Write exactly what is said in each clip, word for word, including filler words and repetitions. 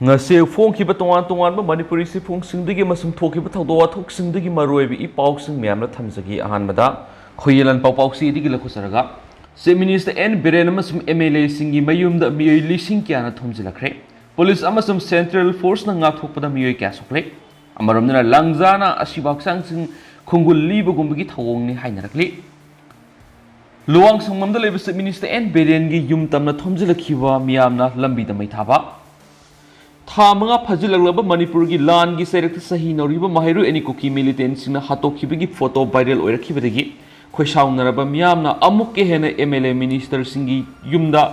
ꯉꯁꯤ ꯐꯣꯡꯈꯤꯕ ꯇꯣꯉꯥꯟ ꯇꯣꯉꯥꯟꯕ ꯃꯅꯤꯄꯨꯔꯤ ꯆꯦꯐꯣꯡꯁꯤꯡꯗꯒꯤ ꯑꯃꯁꯨꯡ ꯊꯣꯛꯈꯤꯕ ꯊꯧꯗꯣꯛ ꯋꯥꯊꯣꯛꯁꯤꯡꯗꯒꯤ ꯃꯔꯨꯑꯣꯏꯕ ꯏ ꯄꯥꯎꯁꯤꯡ ꯃꯌꯥꯝꯅ ꯊꯝꯖꯒꯦ꯫ ꯑꯍꯥꯟꯕꯗ ꯈꯣꯏꯌꯦꯜ ꯂꯥꯟꯄꯥꯎ ꯄꯥꯎꯆꯦꯗꯒꯤ ꯂꯧꯈꯠꯆꯔꯒ, ꯆꯤꯐ ꯃꯤꯅꯤꯁꯇꯔ ꯑꯦꯟ ꯕꯤꯔꯦꯟ ꯑꯃꯁꯨꯡ ꯑꯦꯝ ꯑꯦꯜ ꯑꯦꯁꯤꯡꯒꯤ ꯃꯌꯨꯝꯗ ꯃꯤꯑꯣꯏ ꯂꯤꯁꯤꯡ ꯀꯌꯥꯅ ꯊꯣꯝꯖꯤꯜꯂꯛꯈ꯭ꯔꯦ꯫ ꯄꯨꯂꯤꯁ ꯑꯃꯁꯨꯡ ꯁꯦꯟꯇ꯭ꯔꯦꯜ ꯐꯣꯔꯁꯅ ꯉꯥꯛꯊꯣꯛꯄꯗ ꯃꯤꯑꯣꯏ ꯀꯌꯥ ꯁꯣꯛꯂꯦ꯫ ꯑꯃꯔꯣꯝꯗꯅ ꯂꯪꯖꯥꯅ ꯑꯁꯤꯕ ꯍꯛꯆꯥꯡꯁꯤꯡ ꯈꯣꯡꯒꯨꯜ ꯂꯤꯕꯒꯨꯝꯕꯒꯤ ꯊꯧꯑꯣꯡꯅꯤ ꯍꯥꯏꯅꯔꯛꯂꯤ꯫ ꯂꯨꯋꯥꯡꯁꯪꯕꯝꯗ ꯂꯩꯕ ꯆꯤꯐ ꯃꯤꯅꯤꯁꯇꯔ ꯑꯦꯟ ꯕꯤꯔꯦꯟꯒꯤ ꯌꯨꯝ ꯇꯝꯅ ꯊꯣꯝꯖꯤꯜꯂꯛꯈꯤꯕ ꯃꯤꯌꯥꯝꯅ ꯂꯝꯕꯤꯗ ꯃꯩ ꯊꯥꯕ꯫ ꯊꯥ ꯃꯉꯥ ꯐꯥꯖꯤꯜꯂꯛꯂꯕ ꯃꯅꯤꯄꯨꯔꯒꯤ ꯂꯥꯟꯒꯤ ꯆꯩꯔꯛꯇ ꯆꯍꯤ ꯅꯧꯔꯤꯕ ꯃꯍꯩꯔꯣꯏ ꯑꯅꯤ ꯀꯨꯀꯤ ꯃꯤꯂꯤꯇꯦꯟꯁꯤꯡꯅ ꯍꯥꯠꯇꯣꯛꯈꯤꯕꯒꯤ ꯐꯣꯇꯣ ꯚꯥꯏꯔꯦꯜ ꯑꯣꯏꯔꯛꯈꯤꯕꯗꯒꯤ ꯈꯣꯏꯁꯥꯎꯅꯔꯕ ꯃꯤꯌꯥꯝꯅ ꯑꯃꯨꯛꯀ ꯍꯦꯟꯅ ꯑꯦꯝ ꯑꯦꯜ ꯑꯦ ꯃꯤꯅꯤꯁꯇꯔꯁꯤꯡꯒꯤ ꯌꯨꯝꯗ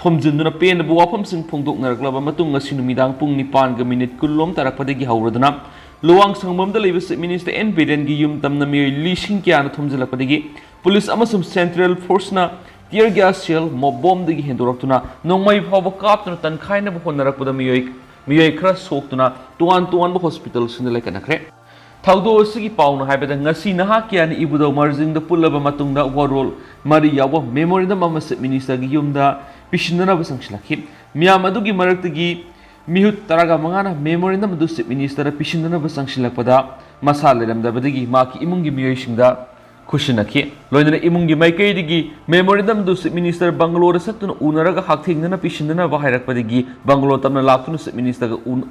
ꯊꯣꯝꯖꯤꯟꯗꯨꯅ ꯄꯦꯟꯗꯕ ꯋꯥꯐꯝꯁꯤꯡ ꯐꯣꯡꯗꯣꯛꯅꯔꯛꯂꯕ ꯃꯇꯨꯡ, ꯉꯁꯤ ꯅꯨꯃꯤꯗꯥꯡ ꯄꯨꯡ ꯅꯤꯄꯥꯟꯒ ꯃꯤꯅꯤꯠ ꯀꯨꯟꯂꯣꯝ ꯇꯥꯔꯛꯄꯗꯒꯤ ꯍꯧꯔꯗꯨꯅ ꯂꯨꯋꯥꯡꯁꯪꯕꯝꯗ ꯂꯩꯕ ꯆꯤꯐ ꯃꯤꯅꯤꯁꯇꯔ ꯑꯦꯟ ꯕꯤꯔꯦꯟꯒꯤ ꯌꯨꯝ ꯇꯝꯅ ꯃꯤꯑꯣꯏ ꯂꯤꯁꯤꯡ ꯀꯌꯥꯅ ꯊꯣꯝꯖꯤꯜꯂꯛꯄꯗꯒꯤ ꯄꯨꯂꯤꯁ ꯑꯃꯁꯨꯡ ꯁꯦꯟꯇ꯭ꯔꯦꯜ ꯐꯣꯔꯁꯅ tear gas shell, ꯃꯣꯞ ꯕꯣꯝꯗꯒꯤ ꯍꯦꯟꯗꯣꯔꯛꯇꯨꯅ ꯅꯣꯡꯃꯩ ꯐꯥꯎꯕ ꯀꯥꯞꯇꯨꯅ ꯇꯟꯈꯥꯏꯅꯕ ꯍꯣꯠꯅꯔꯛꯄꯗ ꯃꯤꯑꯣꯏ, ꯃꯤꯑꯣꯏ ꯈꯔ ꯁꯣꯛꯇꯨꯅ ꯇꯣꯉꯥꯟ ꯇꯣꯉꯥꯟꯕ ꯍꯣꯁꯄꯤꯇꯥꯜꯁꯤꯡꯗ ꯂꯩꯈꯠꯅꯈ꯭ꯔꯦ꯫ ꯊꯧꯗꯣꯛ ꯑꯁꯤꯒꯤ ꯄꯥꯎꯅ ꯍꯥꯏꯕꯗ, ꯉꯁꯤ ꯅꯍꯥ ꯀꯌꯥꯅ ꯏꯕꯨꯙꯧ ꯃꯔꯖꯤꯡꯗ ꯄꯨꯜꯂꯕ ꯃꯇꯨꯡꯗ ꯋꯥꯔꯣꯜ ꯃꯔꯤ ꯌꯥꯎꯕ ꯃꯦꯃꯣꯔꯦꯟꯗꯝ ꯑꯃ ꯆꯤꯐ ꯃꯤꯅꯤꯁꯇꯔꯒꯤ ꯌꯨꯝꯗ ꯄꯤꯁꯤꯟꯅꯅꯕ ꯆꯪꯁꯤꯜꯂꯛꯈꯤ꯫ ꯃꯤꯌꯥꯝ ꯑꯗꯨꯒꯤ ꯃꯔꯛꯇꯒꯤ ꯃꯤꯍꯨꯠ ꯇꯔꯥꯒ ꯃꯉꯥꯅ ꯃꯦꯃꯣꯔꯦꯟꯗꯝ ꯑꯗꯨ ꯆꯤꯐ ꯃꯤꯅꯤꯁꯇꯔꯗ ꯄꯤꯁꯤꯟꯅꯅꯕ ꯆꯪꯁꯤꯜꯂꯛꯄꯗ, ꯃꯁꯥ ꯂꯩꯔꯝꯗꯕꯗꯒꯤ ꯃꯍꯥꯛꯀꯤ ꯏꯃꯨꯡꯒꯤ ꯃꯤꯑꯣꯏꯁꯤꯡꯗ ꯈꯨꯠꯁꯤꯟꯅꯈꯤ꯫ ꯂꯣꯏꯅꯅ ꯏꯃꯨꯡꯒꯤ ꯃꯥꯏꯀꯩꯗꯒꯤ ꯃꯦꯃꯣꯔꯦꯟꯗꯝ ꯑꯗꯨ ꯆꯤꯐ ꯃꯤꯅꯤꯁꯇꯔ ꯕꯪꯒꯂꯣꯗ ꯆꯠꯇꯨꯅ ꯎꯅꯔꯒ ꯍꯛꯊꯦꯡꯅꯅ ꯄꯤꯁꯤꯟꯅꯅꯕ ꯍꯥꯏꯔꯛꯄꯗꯒꯤ ꯕꯪꯒꯂꯣ ꯇꯝꯅ ꯂꯥꯛꯇꯨꯅ ꯆꯤꯐ ꯃꯤꯅꯤꯁꯇꯔꯒ ꯎ-,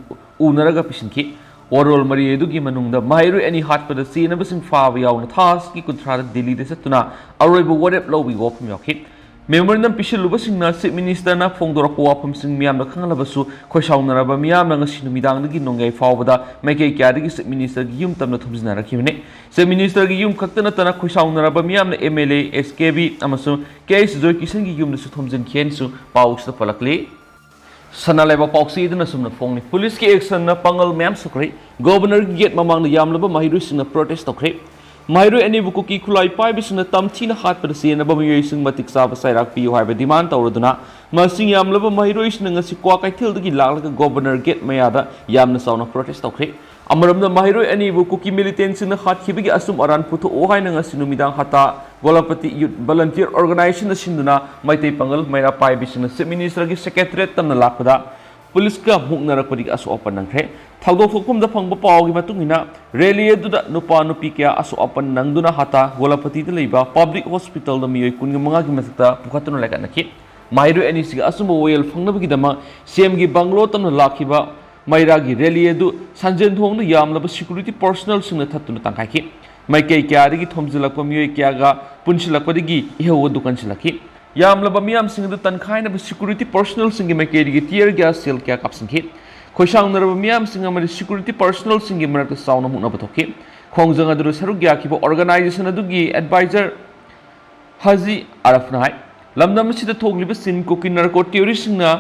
ꯎꯅꯔꯒ ꯄꯤꯁꯤꯟꯈꯤ꯫ ꯋꯥꯔꯣꯜ ꯃꯔꯤ ꯑꯗꯨꯒꯤ ꯃꯅꯨꯡꯗ ꯃꯍꯩꯔꯣꯏ ꯑꯅꯤ ꯍꯥꯠꯄꯗ ꯆꯦꯟꯅꯕꯁꯤꯡ ꯐꯥꯕ ꯌꯥꯎꯅ ꯊꯥ ꯑꯁꯤꯒꯤ ꯀꯨꯟꯊ꯭ꯔꯥꯗ ꯗꯤꯜꯂꯤꯗ ꯆꯠꯇꯨꯅ ꯑꯔꯣꯏꯕ ꯋꯥꯔꯦꯞ ꯂꯧꯕꯒꯤ ꯋꯥꯐꯝ ꯌꯥꯎꯈꯤ꯫ ꯃꯦꯃꯣꯔꯦꯟꯗꯝ ꯄꯤꯁꯤꯜꯂꯨꯕꯁꯤꯡꯅ ꯆꯤꯐ ꯃꯤꯅꯤꯁꯇꯔꯅ ꯐꯣꯡꯗꯣꯔꯛꯄ ꯋꯥꯐꯝꯁꯤꯡ ꯃꯤꯌꯥꯝꯅ ꯈꯪꯍꯜꯂꯕꯁꯨ, ꯈꯣꯏꯁꯥꯎꯅꯔꯕ ꯃꯤꯌꯥꯝꯅ ꯉꯁꯤ ꯅꯨꯃꯤꯗꯥꯡꯗꯒꯤ ꯅꯣꯡꯌꯥꯏ ꯐꯥꯎꯕꯗ ꯃꯥꯏꯀꯩ ꯀꯌꯥꯗꯒꯤ ꯆꯤꯐ ꯃꯤꯅꯤꯁꯇꯔꯒꯤ ꯌꯨꯝ ꯇꯝꯅ ꯊꯣꯝꯖꯤꯟꯅꯔꯛꯈꯤꯕꯅꯤ꯫ ꯆꯤꯐ ꯃꯤꯅꯤꯁꯇꯔꯒꯤ ꯌꯨꯝ ꯈꯛꯇ ꯅꯠꯇꯅ ꯈꯣꯏꯁꯥꯎꯅꯔꯕ ꯃꯤꯌꯥꯝꯅ M L A S K B ꯑꯃꯁꯨꯡ ꯀꯦ ꯑꯩꯆ ꯖꯣꯏꯀꯤꯁꯟꯒꯤ ꯌꯨꯝꯗꯁꯨ ꯊꯣꯝꯖꯤꯟꯈꯤ ꯍꯥꯏꯅꯁꯨ ꯄꯥꯎꯁꯤꯗ ꯄꯜꯂꯛꯂꯤ꯫ ꯁꯅꯥ ꯂꯩꯕꯥꯛ ꯄꯥꯎꯆꯦ ꯑꯗꯨꯅ ꯑꯁꯨꯝꯅ ꯐꯣꯡꯂꯤ, ꯄꯨꯂꯤꯁꯀꯤ ꯑꯦꯛꯁꯟꯅ ꯄꯥꯡꯒꯜ ꯃꯌꯥꯝ ꯁꯣꯛꯈ꯭ꯔꯦ꯫ ꯒꯣꯕꯔꯅꯔꯒꯤ ꯒꯦꯠ ꯃꯃꯥꯡꯗ ꯌꯥꯝꯂꯕ ꯃꯍꯩꯔꯣꯏꯁꯤꯡꯅ ꯄ꯭ꯔꯣꯇꯦꯁ ꯇꯧꯈ꯭ꯔꯦ꯫ ꯃꯍꯩꯔꯣꯏ ꯑꯅꯤꯕꯨ ꯀꯨꯀꯤ ꯈꯨꯠꯂꯥꯏ ꯄꯥꯏꯕꯁꯤꯡꯅ ꯇꯝꯊꯤꯅ ꯍꯥꯠꯄꯗ ꯆꯦꯟꯅꯕ ꯃꯤꯑꯣꯏꯁꯤꯡ ꯃꯇꯤꯛ ꯆꯥꯕ ꯆꯩꯔꯥꯛ ꯄꯤꯌꯨ ꯍꯥꯏꯕ ꯗꯤꯃꯥꯟ ꯇꯧꯔꯗꯨꯅ ꯃꯁꯤꯡ ꯌꯥꯝꯂꯕ ꯃꯍꯩꯔꯣꯏꯁꯤꯡꯅ ꯉꯁꯤ ꯀ꯭ꯋꯥꯀꯩꯊꯦꯜꯗꯒꯤ ꯂꯥꯛꯂꯒ ꯒꯣꯕꯔꯅꯔ ꯒꯦꯠ ꯃꯌꯥꯗ ꯌꯥꯝꯅ ꯆꯥꯎꯅ ꯄ꯭ꯔꯣꯇꯦꯁ ꯇꯧꯈ꯭ꯔꯦ꯫ ꯑꯃꯔꯣꯝꯗ ꯃꯍꯩꯔꯣꯏ ꯑꯅꯤꯕꯨ ꯀꯨꯀꯤ ꯃꯤꯂꯤꯇꯦꯟꯁꯤꯡꯅ ꯍꯥꯠꯈꯤꯕꯒꯤ ꯑꯆꯨꯝ ꯑꯔꯥꯟ ꯄꯨꯊꯣꯛꯑꯣ ꯍꯥꯏꯅ ꯉꯁꯤ ꯅꯨꯃꯤꯗꯥꯡ ꯍꯇꯥ ꯒꯣꯂꯥꯄꯇꯤ ꯌꯨꯠ ꯚꯣꯂꯟꯇꯤꯌꯔ ꯑꯣꯔꯒꯅꯥꯏꯖꯦꯁꯟꯅ ꯁꯤꯟꯗꯨꯅ ꯃꯩꯇꯩ ꯄꯥꯡꯒꯜ ꯃꯩꯔꯥ ꯄꯥꯏꯕꯤꯁꯤꯡꯅ ꯆꯤꯐ ꯃꯤꯅꯤꯁꯇꯔꯒꯤ ꯁꯦꯀ꯭ꯔꯦꯇꯔꯤꯌꯦꯠ ꯇꯝꯅ ꯂꯥꯛꯄꯗ ꯄꯨꯂꯤꯁꯀ ꯃꯨꯛꯅꯔꯛꯄꯗꯒꯤ ꯑꯁꯣꯛ ꯑꯄꯟ ꯅꯪꯈ꯭ꯔꯦ꯫ ꯊꯧꯗꯣꯛ ꯊꯣꯛꯐꯝꯗ ꯐꯪꯕ ꯄꯥꯎꯒꯤ ꯃꯇꯨꯡ ꯏꯟꯅ, ꯔꯦꯂꯤ ꯑꯗꯨꯗ ꯅꯨꯄꯥ ꯅꯨꯄꯤ ꯀꯌꯥ ꯑꯁꯣꯛ ꯑꯄꯟ ꯅꯪꯗꯨꯅ ꯍꯥꯇꯥ ꯒꯣꯂꯥꯄꯇꯤꯗ ꯂꯩꯕ ꯄꯕ꯭ꯂꯤꯛ ꯍꯣꯁꯄꯤꯇꯥꯜꯗ ꯃꯤꯑꯣꯏ ꯀꯨꯟꯒ ꯃꯉꯥꯒꯤ ꯃꯊꯛꯇ ꯄꯨꯈꯠꯇꯨꯅ ꯂꯥꯏꯀꯠꯅꯈꯤ꯫ ꯃꯍꯩꯔꯣꯏ ꯑꯅꯤꯁꯤꯒ ꯑꯆꯨꯝꯕ ꯋꯥꯌꯦꯜ ꯐꯪꯅꯕꯒꯤꯗꯃꯛ ꯁꯤ ꯑꯦꯝꯒꯤ ꯕꯪꯒꯂꯣ ꯇꯝꯅ ꯂꯥꯛꯈꯤꯕ ꯃꯩꯔꯥꯒꯤ ꯔꯦꯂꯤ ꯑꯗꯨ ꯁꯟꯖꯦꯟ ꯊꯣꯡꯗ ꯌꯥꯝꯂꯕ ꯁꯦꯀ꯭ꯌꯨꯔꯤꯇꯤ ꯄꯔꯁꯣꯅꯦꯜꯁꯤꯡꯅ ꯊꯠꯇꯨꯅ ꯇꯪꯈꯥꯏꯈꯤ꯫ ꯃꯥꯏꯀꯩ ꯀꯌꯥꯗꯒꯤ ꯊꯣꯝꯖꯤꯜꯂꯛꯄ ꯃꯤꯑꯣꯏ ꯀꯌꯥꯒ ꯄꯨꯟꯁꯤꯜꯂꯛꯄꯗꯒꯤ ꯏꯍꯧ ꯑꯗꯨ ꯀꯟꯁꯤꯜꯂꯛꯈꯤ꯫ ꯌꯥꯝꯂꯕ ꯃꯤꯌꯥꯝꯁꯤꯡ ꯑꯗꯨ ꯇꯟꯈꯥꯏꯅꯕ ꯁꯦꯀ꯭ꯌꯨꯔꯤꯇꯤ ꯄꯔꯁꯣꯅꯦꯜꯁꯤꯡꯒꯤ ꯃꯥꯏꯀꯩꯗꯒꯤ ꯇꯤꯌꯔ ꯒ꯭ꯌꯥꯁ ꯁꯦꯜ ꯀꯌꯥ ꯀꯥꯞꯁꯤꯟꯈꯤ꯫ ꯈꯣꯏꯁꯥꯎꯅꯔꯕ ꯃꯤꯌꯥꯝꯁꯤꯡ ꯑꯃꯗꯤ ꯁꯦꯀ꯭ꯌꯨꯔꯤꯇꯤ ꯄꯔꯁꯣꯅꯦꯜꯁꯤꯡꯒꯤ ꯃꯔꯛꯇ ꯆꯥꯎꯅ ꯃꯨꯛꯅꯕ ꯊꯣꯛꯈꯤ꯫ ꯈꯣꯡꯖꯪ ꯑꯗꯨꯗ ꯁꯔꯨꯛ ꯌꯥꯈꯤꯕ ꯑꯣꯔꯒꯅꯥꯏꯖꯦꯁꯟ ꯑꯗꯨꯒꯤ ꯑꯦꯗꯚꯥꯏꯖꯔ ꯍꯥꯖꯤ ꯑꯔꯐꯅ ꯍꯥꯏ, ꯂꯝꯗꯝ ꯑꯁꯤꯗ ꯊꯣꯛꯂꯤꯕ ꯁꯤꯟ ꯀꯨꯀꯤ ꯅꯥꯔꯀꯣ ꯇꯦꯔꯣꯔꯤꯁꯁꯤꯡꯅ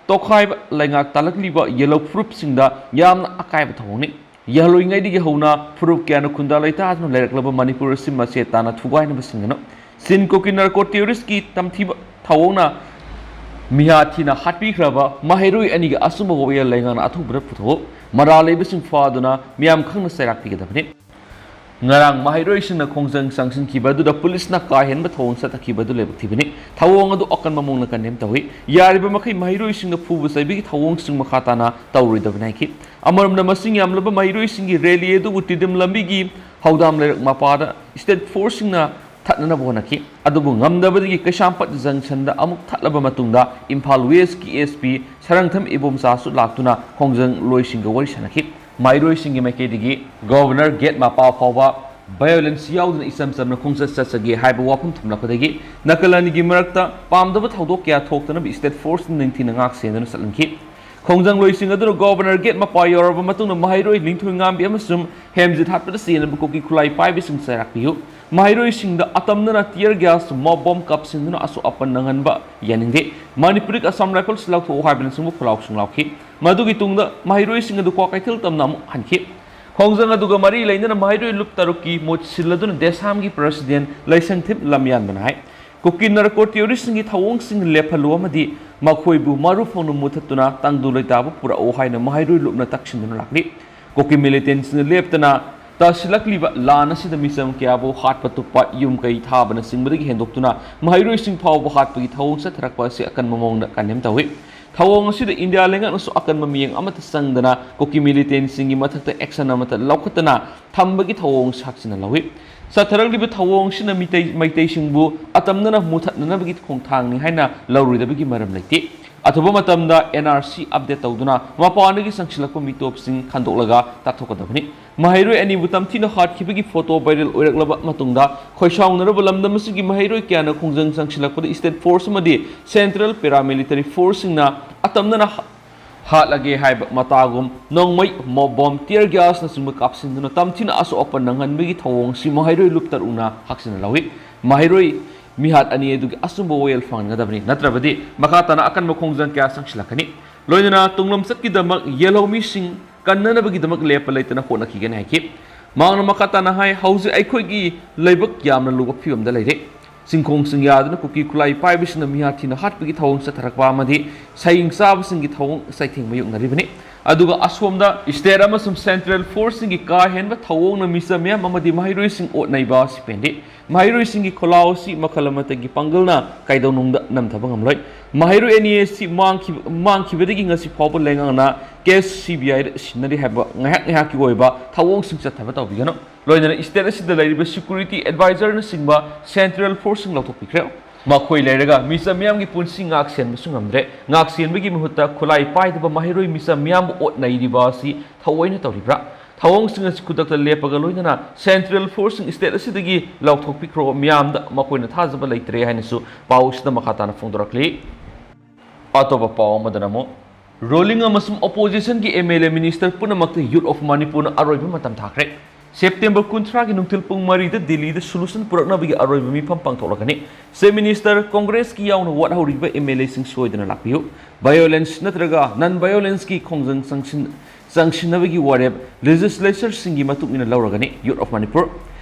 ꯇꯣꯈꯥꯏꯕ ꯂꯩꯉꯥꯛ ꯇꯥꯂꯛꯂꯤꯕ ꯌꯦꯜꯍꯧ ꯐꯨꯔꯨꯞꯁꯤꯡꯗ ꯌꯥꯝꯅ ꯑꯀꯥꯏꯕ ꯊꯧꯑꯣꯡꯅꯤ꯫ ꯌꯦꯜꯍꯧꯔꯤꯉꯩꯗꯒꯤ ꯍꯧꯅ ꯐꯨꯔꯨꯞ ꯀꯌꯥꯅ ꯈꯨꯟꯗꯥ ꯂꯩꯇꯥꯗꯨꯅ ꯂꯩꯔꯛꯂꯕ ꯃꯅꯤꯄꯨꯔ ꯑꯁꯤ ꯃꯆꯦꯠ ꯇꯥꯅ ꯊꯨꯒꯥꯏꯅꯕ ꯁꯤꯟꯒꯅꯨ꯫ ꯁꯤꯟ ꯀꯨꯀꯤ ꯅꯥꯔꯀꯣ ꯇꯦꯔꯣꯔꯤꯁꯀꯤ ꯇꯝꯊꯤꯕ ꯊꯧꯑꯣꯡꯅ ꯃꯤꯍꯥ ꯊꯤꯅ ꯍꯥꯠꯄꯤꯈ꯭ꯔꯕ ꯃꯍꯩꯔꯣꯏ ꯑꯅꯤꯒꯤ ꯑꯆꯨꯝꯕ ꯋꯥꯌꯦꯜ ꯂꯩꯉꯥꯛꯅ ꯑꯊꯨꯕꯗ ꯄꯨꯊꯣꯛꯎ꯫ ꯃꯔꯥꯜ ꯂꯩꯕꯁꯤꯡ ꯐꯥꯗꯨꯅ ꯃꯤꯌꯥꯝ ꯈꯪꯅ ꯆꯩꯔꯥꯛ ꯄꯤꯒꯗꯕꯅꯤ꯫ ꯉꯔꯥꯡ ꯃꯍꯩꯔꯣꯏꯁꯤꯡꯅ ꯈꯣꯡꯖꯪ ꯆꯪꯁꯤꯟꯈꯤꯕ ꯑꯗꯨꯗ ꯄꯨꯂꯤꯁꯅ ꯀꯥ ꯍꯦꯟꯕ ꯊꯧꯑꯣꯡ ꯆꯠꯊꯈꯤꯕ ꯑꯗꯨ ꯂꯥꯏꯕꯛ ꯊꯤꯕꯅꯤ꯫ ꯊꯧꯑꯣꯡ ꯑꯗꯨ ꯑꯀꯟꯕ ꯃꯑꯣꯡꯗ ꯀꯟꯗꯦꯝ ꯇꯧꯏ꯫ ꯌꯥꯔꯤꯕ ꯃꯈꯩ ꯃꯍꯩꯔꯣꯏꯁꯤꯡꯅ ꯐꯨꯕ ꯆꯩꯕꯒꯤ ꯊꯧꯑꯣꯡꯁꯤꯡ ꯃꯈꯥ ꯇꯥꯅ ꯇꯧꯔꯣꯏꯗꯕꯅꯤ ꯍꯥꯏꯈꯤ꯫ ꯑꯃꯔꯣꯝꯗ, ꯃꯁꯤꯡ ꯌꯥꯝꯂꯕ ꯃꯍꯩꯔꯣꯏꯁꯤꯡꯒꯤ ꯔꯦꯂꯤ ꯑꯗꯨꯕꯨ ꯇꯤꯗꯤꯝ ꯂꯝꯕꯤꯒꯤ ꯍꯧꯗꯥꯝ ꯂꯩꯔꯛ ꯃꯄꯥꯗ ꯁ꯭ꯇꯦꯠ ꯐꯣꯔꯁꯁꯤꯡꯅ ꯊꯠꯅꯅꯕ ꯍꯣꯠꯅꯈꯤ꯫ ꯑꯗꯨꯕꯨ ꯉꯝꯗꯕꯗꯒꯤ ꯀꯩꯁꯥꯝꯄꯥꯠ ꯖꯪꯁꯟꯗ ꯑꯃꯨꯛ ꯊꯠꯂꯕ ꯃꯇꯨꯡꯗ ꯏꯝꯐꯥꯜ ꯋꯦꯁꯀꯤ ꯑꯦꯁ ꯄꯤ ꯁꯔꯪꯊꯝ ꯏꯕꯣꯝꯆꯥꯁꯨ ꯂꯥꯛꯇꯨꯅ ꯈꯣꯡꯖꯪꯂꯣꯏꯁꯤꯡꯒ ꯋꯥꯔꯤ ꯁꯥꯅꯈꯤ꯫ ꯃꯍꯩꯔꯣꯏꯁꯤꯡꯒꯤ ꯃꯥꯏꯀꯩꯗꯒꯤ ꯒꯣꯚꯔꯅꯔ ꯒꯦꯠ ꯃꯄꯥ ꯐꯥꯎꯕ ꯚꯥꯏꯑꯣꯂꯦꯟꯁ ꯌꯥꯎꯗꯅ ꯏꯆꯝ ꯆꯝꯅ ꯈꯣꯡꯆꯠ ꯆꯠꯆꯒꯦ ꯍꯥꯏꯕ ꯋꯥꯐꯝ ꯊꯝꯂꯛꯄꯗꯒꯤ ꯅꯥꯀꯜ ꯑꯅꯤꯒꯤ ꯃꯔꯛꯇ ꯄꯥꯝꯗꯕ ꯊꯧꯗꯣꯛ ꯀꯌꯥ ꯊꯣꯛꯇꯅꯕ ꯁ꯭ꯇꯦꯠ ꯐꯣꯔꯁꯅ ꯅꯤꯡꯊꯤꯅ ꯉꯥꯛ ꯁꯦꯟꯗꯨꯅ ꯆꯠꯍꯟꯈꯤ꯫ ꯈꯣꯡꯖꯪꯂꯣꯏꯁꯤꯡ ꯑꯗꯨꯅ ꯒꯣꯚꯔꯅꯔ ꯒꯦꯠ ꯃꯄꯥ ꯌꯧꯔꯕ ꯃꯇꯨꯡꯗ ꯃꯍꯩꯔꯣꯏ ꯂꯤꯡꯊꯣꯏꯉꯥꯝꯕꯤ ꯑꯃꯁꯨꯡ ꯍꯦꯝꯖꯤꯠ ꯍꯥꯠꯄꯗ ꯆꯦꯟꯅꯕ ꯀꯨꯀꯤ ꯈꯨꯠꯂꯥꯏ ꯄꯥꯏꯕꯁꯤꯡ ꯆꯩꯔꯥꯛꯄꯤꯌꯨ꯫ ꯃꯍꯩꯔꯣꯏꯁꯤꯡꯗ ꯑꯇꯝꯅꯅ tear gas, mob bomb ꯀꯥꯞꯁꯤꯟꯗꯨꯅ ꯑꯁꯣꯛ ꯑꯄꯟ ꯅꯪꯍꯟꯕ ꯌꯥꯅꯤꯡꯗꯦ꯫ ꯃꯅꯤꯄꯨꯔꯤ Assam Rifles ꯂꯧꯊꯣꯛꯎ ꯍꯥꯏꯕꯅꯆꯤꯡꯕ ꯈꯨꯜꯂꯥꯎꯁꯤꯡ ꯂꯥꯎꯈꯤ꯫ ꯃꯗꯨꯒꯤ ꯇꯨꯡꯗ ꯃꯍꯩꯔꯣꯏꯁꯤꯡ ꯑꯗꯨ ꯀ꯭ꯋꯥꯀꯩꯊꯦꯜ ꯇꯝꯅ ꯑꯃꯨꯛ ꯍꯟꯈꯤ꯫ ꯈꯣꯡꯖꯪ ꯑꯗꯨꯒ ꯃꯔꯤ ꯂꯩꯅꯅ ꯃꯍꯩꯔꯣꯏ ꯂꯨꯞ ꯇꯔꯨꯛꯀꯤ ꯃꯍꯨꯠ ꯁꯤꯜꯂꯗꯨꯅ ꯗꯦꯁꯥꯝꯒꯤ president ꯂꯩꯁꯪꯊꯤꯞ ꯂꯝꯌꯥꯟꯕꯅ ꯍꯥꯏ, ꯀꯨꯀꯤ ꯅꯥꯔꯀꯣ ꯇꯦꯔꯣꯔꯤꯁꯁꯤꯡꯒꯤ ꯊꯧꯑꯣꯡꯁꯤꯡ ꯂꯦꯞꯍꯜꯂꯨ ꯑꯃꯗꯤ ꯃꯈꯣꯏꯕꯨ ꯃꯔꯨ ꯐꯥꯎꯅ ꯃꯨꯊꯠꯇꯨꯅ ꯇꯪꯗꯨ ꯂꯩꯇꯥꯕ ꯄꯨꯔꯛꯎ ꯍꯥꯏꯅ ꯃꯍꯩꯔꯣꯏ ꯂꯨꯞꯅ ꯇꯛꯁꯤꯟꯗꯨꯅ ꯂꯥꯛꯂꯤ꯫ ꯀꯨꯀꯤ ꯃꯤꯂꯤꯇꯦꯟꯠꯁꯤꯡꯅ ꯂꯦꯞꯇꯅ ꯇꯥꯁꯤꯜꯂꯛꯂꯤꯕ ꯂꯥꯟ ꯑꯁꯤꯗ ꯃꯤꯆꯝ ꯀꯌꯥꯕꯨ ꯍꯥꯠꯄ ꯇꯨꯞꯄ, ꯌꯨꯝ ꯀꯩ ꯊꯥꯕꯅꯆꯤꯡꯕꯗꯒꯤ ꯍꯦꯟꯗꯣꯛꯇꯨꯅ ꯃꯍꯩꯔꯣꯏꯁꯤꯡ ꯐꯥꯎꯕ ꯍꯥꯠꯄꯒꯤ ꯊꯧꯑꯣꯡ ꯆꯠꯊꯔꯛꯄ ꯑꯁꯤ ꯑꯀꯟꯕ ꯃꯑꯣꯡꯗ condemn ꯇꯧꯏ꯫ ꯊꯧꯑꯣꯡ ꯑꯁꯤꯗ ꯏꯟꯗꯤꯌꯥ ꯂꯩꯉꯥꯛꯅꯁꯨ ꯑꯀꯟꯕ ꯃꯤꯠꯌꯦꯡ ꯑꯃꯠꯇ ꯆꯪꯗꯅ ꯀꯨꯀꯤ ꯃꯤꯂꯤꯇꯦꯟꯁꯤꯡꯒꯤ ꯃꯊꯛꯇ action ꯑꯃꯠꯇ ꯂꯧꯈꯠꯇꯅ ꯊꯝꯕꯒꯤ ꯊꯧꯑꯣꯡ ꯁꯥꯛꯁꯤꯟꯅ ꯂꯧꯏ꯫ ꯆꯠꯊꯔꯛꯂꯤꯕ ꯊꯧꯑꯣꯡꯁꯤꯅ ꯃꯤꯇꯩ-, ꯃꯩꯇꯩꯁꯤꯡꯕꯨ ꯑꯇꯝꯅꯅ ꯃꯨꯊꯠꯅꯅꯕꯒꯤ ꯈꯣꯡꯊꯥꯡꯅꯤ ꯍꯥꯏꯅ ꯂꯧꯔꯣꯏꯗꯕꯒꯤ ꯃꯔꯝ ꯂꯩꯇꯦ꯫ ꯑꯊꯨꯕ ꯃꯇꯝꯗ N R C update ꯇꯧꯗꯨꯅ ꯃꯄꯥꯟꯗꯒꯤ ꯆꯪꯁꯤꯜꯂꯛꯄ ꯃꯤꯇꯣꯞꯁꯤꯡ ꯈꯟꯗꯣꯛꯂꯒ ꯇꯥꯛꯊꯣꯛꯀꯗꯕꯅꯤ꯫ ꯃꯍꯩꯔꯣꯏ ꯑꯅꯤꯕꯨ ꯇꯝꯊꯤꯅ ꯍꯥꯠꯈꯤꯕꯒꯤ photo viral ꯑꯣꯏꯔꯛꯂꯕ ꯃꯇꯨꯡꯗ ꯈꯣꯏꯁꯥꯎꯅꯔꯕ ꯂꯝꯗꯝ ꯑꯁꯤꯒꯤ ꯃꯍꯩꯔꯣꯏ ꯀꯌꯥꯅ ꯈꯣꯡꯖꯪ ꯆꯪꯁꯤꯜꯂꯛꯄꯗ state force ꯑꯃꯗꯤ central paramilitary forceꯁꯤꯡꯅ ꯑꯇꯝꯅꯅ ꯍꯥꯠꯂꯒꯦ ꯍꯥꯏꯕ ꯃꯇꯥꯒꯨꯝ ꯅꯣꯡꯃꯩ, ꯃꯣ-, ꯕꯣꯝ, tear gasꯅꯆꯤꯡꯕ ꯀꯥꯞꯁꯤꯟꯗꯨꯅ ꯇꯝꯊꯤꯅ ꯑꯁꯣꯛ ꯑꯄꯟ ꯅꯪꯍꯟꯕꯒꯤ ꯊꯧꯑꯣꯡꯁꯤ ꯃꯍꯩꯔꯣꯏ ꯂꯨꯞ ꯇꯔꯨꯛꯅ ꯍꯛꯁꯤꯟꯅ ꯂꯧꯏ꯫ ꯃꯍꯩꯔꯣꯏ ꯃꯤꯍꯥꯠ ꯑꯅꯤ ꯑꯗꯨꯒꯤ ꯑꯆꯨꯝꯕ ꯋꯥꯌꯦꯜ ꯐꯪꯍꯟꯒꯗꯕꯅꯤ, ꯅꯠꯇ꯭ꯔꯕꯗꯤ ꯃꯈꯥ ꯇꯥꯅ ꯑꯀꯟꯕ ꯈꯣꯡꯖꯪ ꯀꯌꯥ ꯆꯪꯁꯤꯜꯂꯛꯀꯅꯤ꯫ ꯂꯣꯏꯅꯅ ꯇꯨꯡꯂꯝꯆꯠꯀꯤꯗꯃꯛ ꯌꯦꯜꯍꯧꯃꯤꯁꯤꯡ ꯀꯟꯅꯅꯕꯒꯤꯗꯃꯛ ꯂꯦꯞꯄ ꯂꯩꯇꯅ ꯍꯣꯠꯅꯈꯤꯒꯅꯤ ꯍꯥꯏꯈꯤ꯫ ꯃꯍꯥꯛꯅ ꯃꯈꯥ ꯇꯥꯅ ꯍꯥꯏ, ꯍꯧꯖꯤꯛ ꯑꯩꯈꯣꯏꯒꯤ ꯂꯥꯏꯕꯛ ꯌꯥꯝꯅ ꯂꯨꯕ ꯐꯤꯕꯝꯗ ꯂꯩꯔꯦ꯫ ꯆꯤꯡꯈꯣꯡꯁꯤꯡ ꯌꯥꯗꯨꯅ ꯀꯨꯀꯤ ꯈꯨꯠꯂꯥꯏ ꯄꯥꯏꯕꯁꯤꯡꯅ ꯃꯤꯍꯥꯠ ꯊꯤꯅ ꯍꯥꯠꯄꯒꯤ ꯊꯧꯑꯣꯡ ꯆꯠꯊꯔꯛꯄ ꯑꯃꯗꯤ ꯁꯌꯤꯡ ꯆꯥꯕꯁꯤꯡꯒꯤ ꯊꯧꯑꯣꯡ ꯆꯩꯊꯦꯡ ꯃꯥꯌꯣꯛꯅꯔꯤꯕꯅꯤ꯫ ꯑꯗꯨꯒ ꯑꯁꯣꯝꯗ state ꯑꯃꯁꯨꯡ central forceꯁꯤꯡꯒꯤ ꯀꯥ ꯍꯦꯟꯕ ꯊꯧꯑꯣꯡꯅ ꯃꯤꯆꯝ ꯃꯤꯌꯥꯝ ꯑꯃꯗꯤ ꯃꯍꯩꯔꯣꯏꯁꯤꯡ ꯑꯣꯠ ꯅꯩꯕ ꯑꯁꯤ ꯄꯦꯟꯗꯦ꯫ ꯃꯍꯩꯔꯣꯏꯁꯤꯡꯒꯤ ꯈꯣꯜꯂꯥꯎ ꯑꯁꯤ ꯃꯈꯜ ꯑꯃꯠꯇꯒꯤ ꯄꯥꯡꯒꯜꯅ ꯀꯩꯗꯧꯅꯨꯡꯗ ꯅꯝꯊꯕ ꯉꯝꯂꯣꯏ꯫ ꯃꯍꯩꯔꯣꯏ ꯑꯅꯤ ꯑꯁꯤ ꯃꯥꯡꯈꯤꯕ-, ꯃꯥꯡꯈꯤꯕꯗꯒꯤ ꯉꯁꯤ ꯐꯥꯎꯕ ꯂꯩꯉꯥꯛꯅ case C B I the scenery ꯍꯥꯏꯕ ꯉꯥꯏꯍꯥꯛ ꯉꯥꯏꯍꯥꯛꯀꯤ ꯑꯣꯏꯕ ꯊꯧꯑꯣꯡꯁꯤꯡ ꯆꯠꯊꯕ ꯇꯧꯕꯤꯒꯅꯨ꯫ ꯂꯣꯏꯅꯅ state ꯑꯁꯤꯗ ꯂꯩꯔꯤꯕ security advisorꯅꯆꯤꯡꯕ central forceꯁꯤꯡ ꯂꯧꯊꯣꯛꯄꯤꯈ꯭ꯔꯦ꯫ ꯃꯈꯣꯏ ꯂꯩꯔꯒ ꯃꯤꯆꯝ ꯃꯤꯌꯥꯝꯒꯤ ꯄꯨꯟꯁꯤ ꯉꯥꯛ ꯁꯦꯟꯕꯁꯨ ꯉꯝꯗ꯭ꯔꯦ꯫ ꯉꯥꯛ ꯁꯦꯟꯕꯒꯤ ꯃꯍꯨꯠꯇ ꯈꯨꯠꯂꯥꯏ ꯄꯥꯏꯗꯕ ꯃꯍꯩꯔꯣꯏ ꯃꯤꯆꯝ ꯃꯤꯌꯥꯝꯕꯨ ꯑꯣꯠ ꯅꯩꯔꯤꯕ ꯑꯁꯤ ꯊꯑꯣꯏꯅ ꯇꯧꯔꯤꯕ꯭ꯔꯥ? ꯊꯧꯑꯣꯡꯁꯤꯡ ꯑꯁꯤ ꯈꯨꯗꯛꯇ ꯂꯦꯞꯄꯒ ꯂꯣꯏꯅꯅ central forceꯁꯤꯡ state ꯑꯁꯤꯗꯒꯤ ꯂꯧꯊꯣꯛꯄꯤꯈ꯭ꯔꯣ꯫ ꯃꯤꯌꯥꯝꯗ ꯃꯈꯣꯏꯅ ꯊꯥꯖꯕ ꯂꯩꯇ꯭ꯔꯦ ꯍꯥꯏꯅꯁꯨ ꯄꯥꯎ ꯑꯁꯤꯗ ꯃꯈꯥ ꯇꯥꯅ ꯐꯣꯡꯗꯣꯔꯛꯂꯤ꯫ ꯑꯇꯣꯞꯄ ꯄꯥꯎ ꯑꯃꯗꯅ ꯑꯃꯨꯛ, ruling ꯑꯃꯁꯨꯡ oppositionꯒꯤ M L A minister ꯄꯨꯝꯅꯃꯛꯇ Youth of ꯃꯅꯤꯄꯨꯔꯅ ꯑꯔꯣꯏꯕ ꯃꯇꯝ ꯊꯥꯈ꯭ꯔꯦ꯫ ꯁꯦꯞꯇꯦꯝꯕꯔ ꯀꯨꯟꯊ꯭ꯔꯥꯒꯤ ꯅꯨꯡꯊꯤꯜ ꯄꯨꯡ ꯃꯔꯤꯗ ꯗꯤꯜꯂꯤꯗ solution ꯄꯨꯔꯛꯅꯕꯒꯤ ꯑꯔꯣꯏꯕ ꯃꯤꯐꯝ ꯄꯥꯡꯊꯣꯛꯂꯒꯅꯤ꯫ Chief Minister, Congressꯀꯤ ꯌꯥꯎꯅ ꯋꯥꯠꯍꯧꯔꯤꯕ M L Aꯁꯤꯡ ꯁꯣꯏꯗꯅ ꯂꯥꯛꯄꯤꯌꯨ꯫ Violence ꯅꯠꯇ꯭ꯔꯒ non violenceꯀꯤ ꯈꯣꯡꯖꯪ ꯆꯪꯁꯤꯟ-, ꯆꯪꯁꯤꯟꯅꯕꯒꯤ ꯋꯥꯔꯦꯞ legislatureꯁꯤꯡꯒꯤ ꯃꯇꯨꯡ ꯏꯟꯅ ꯂꯧꯔꯒꯅꯤ꯫ Youth of Manipur.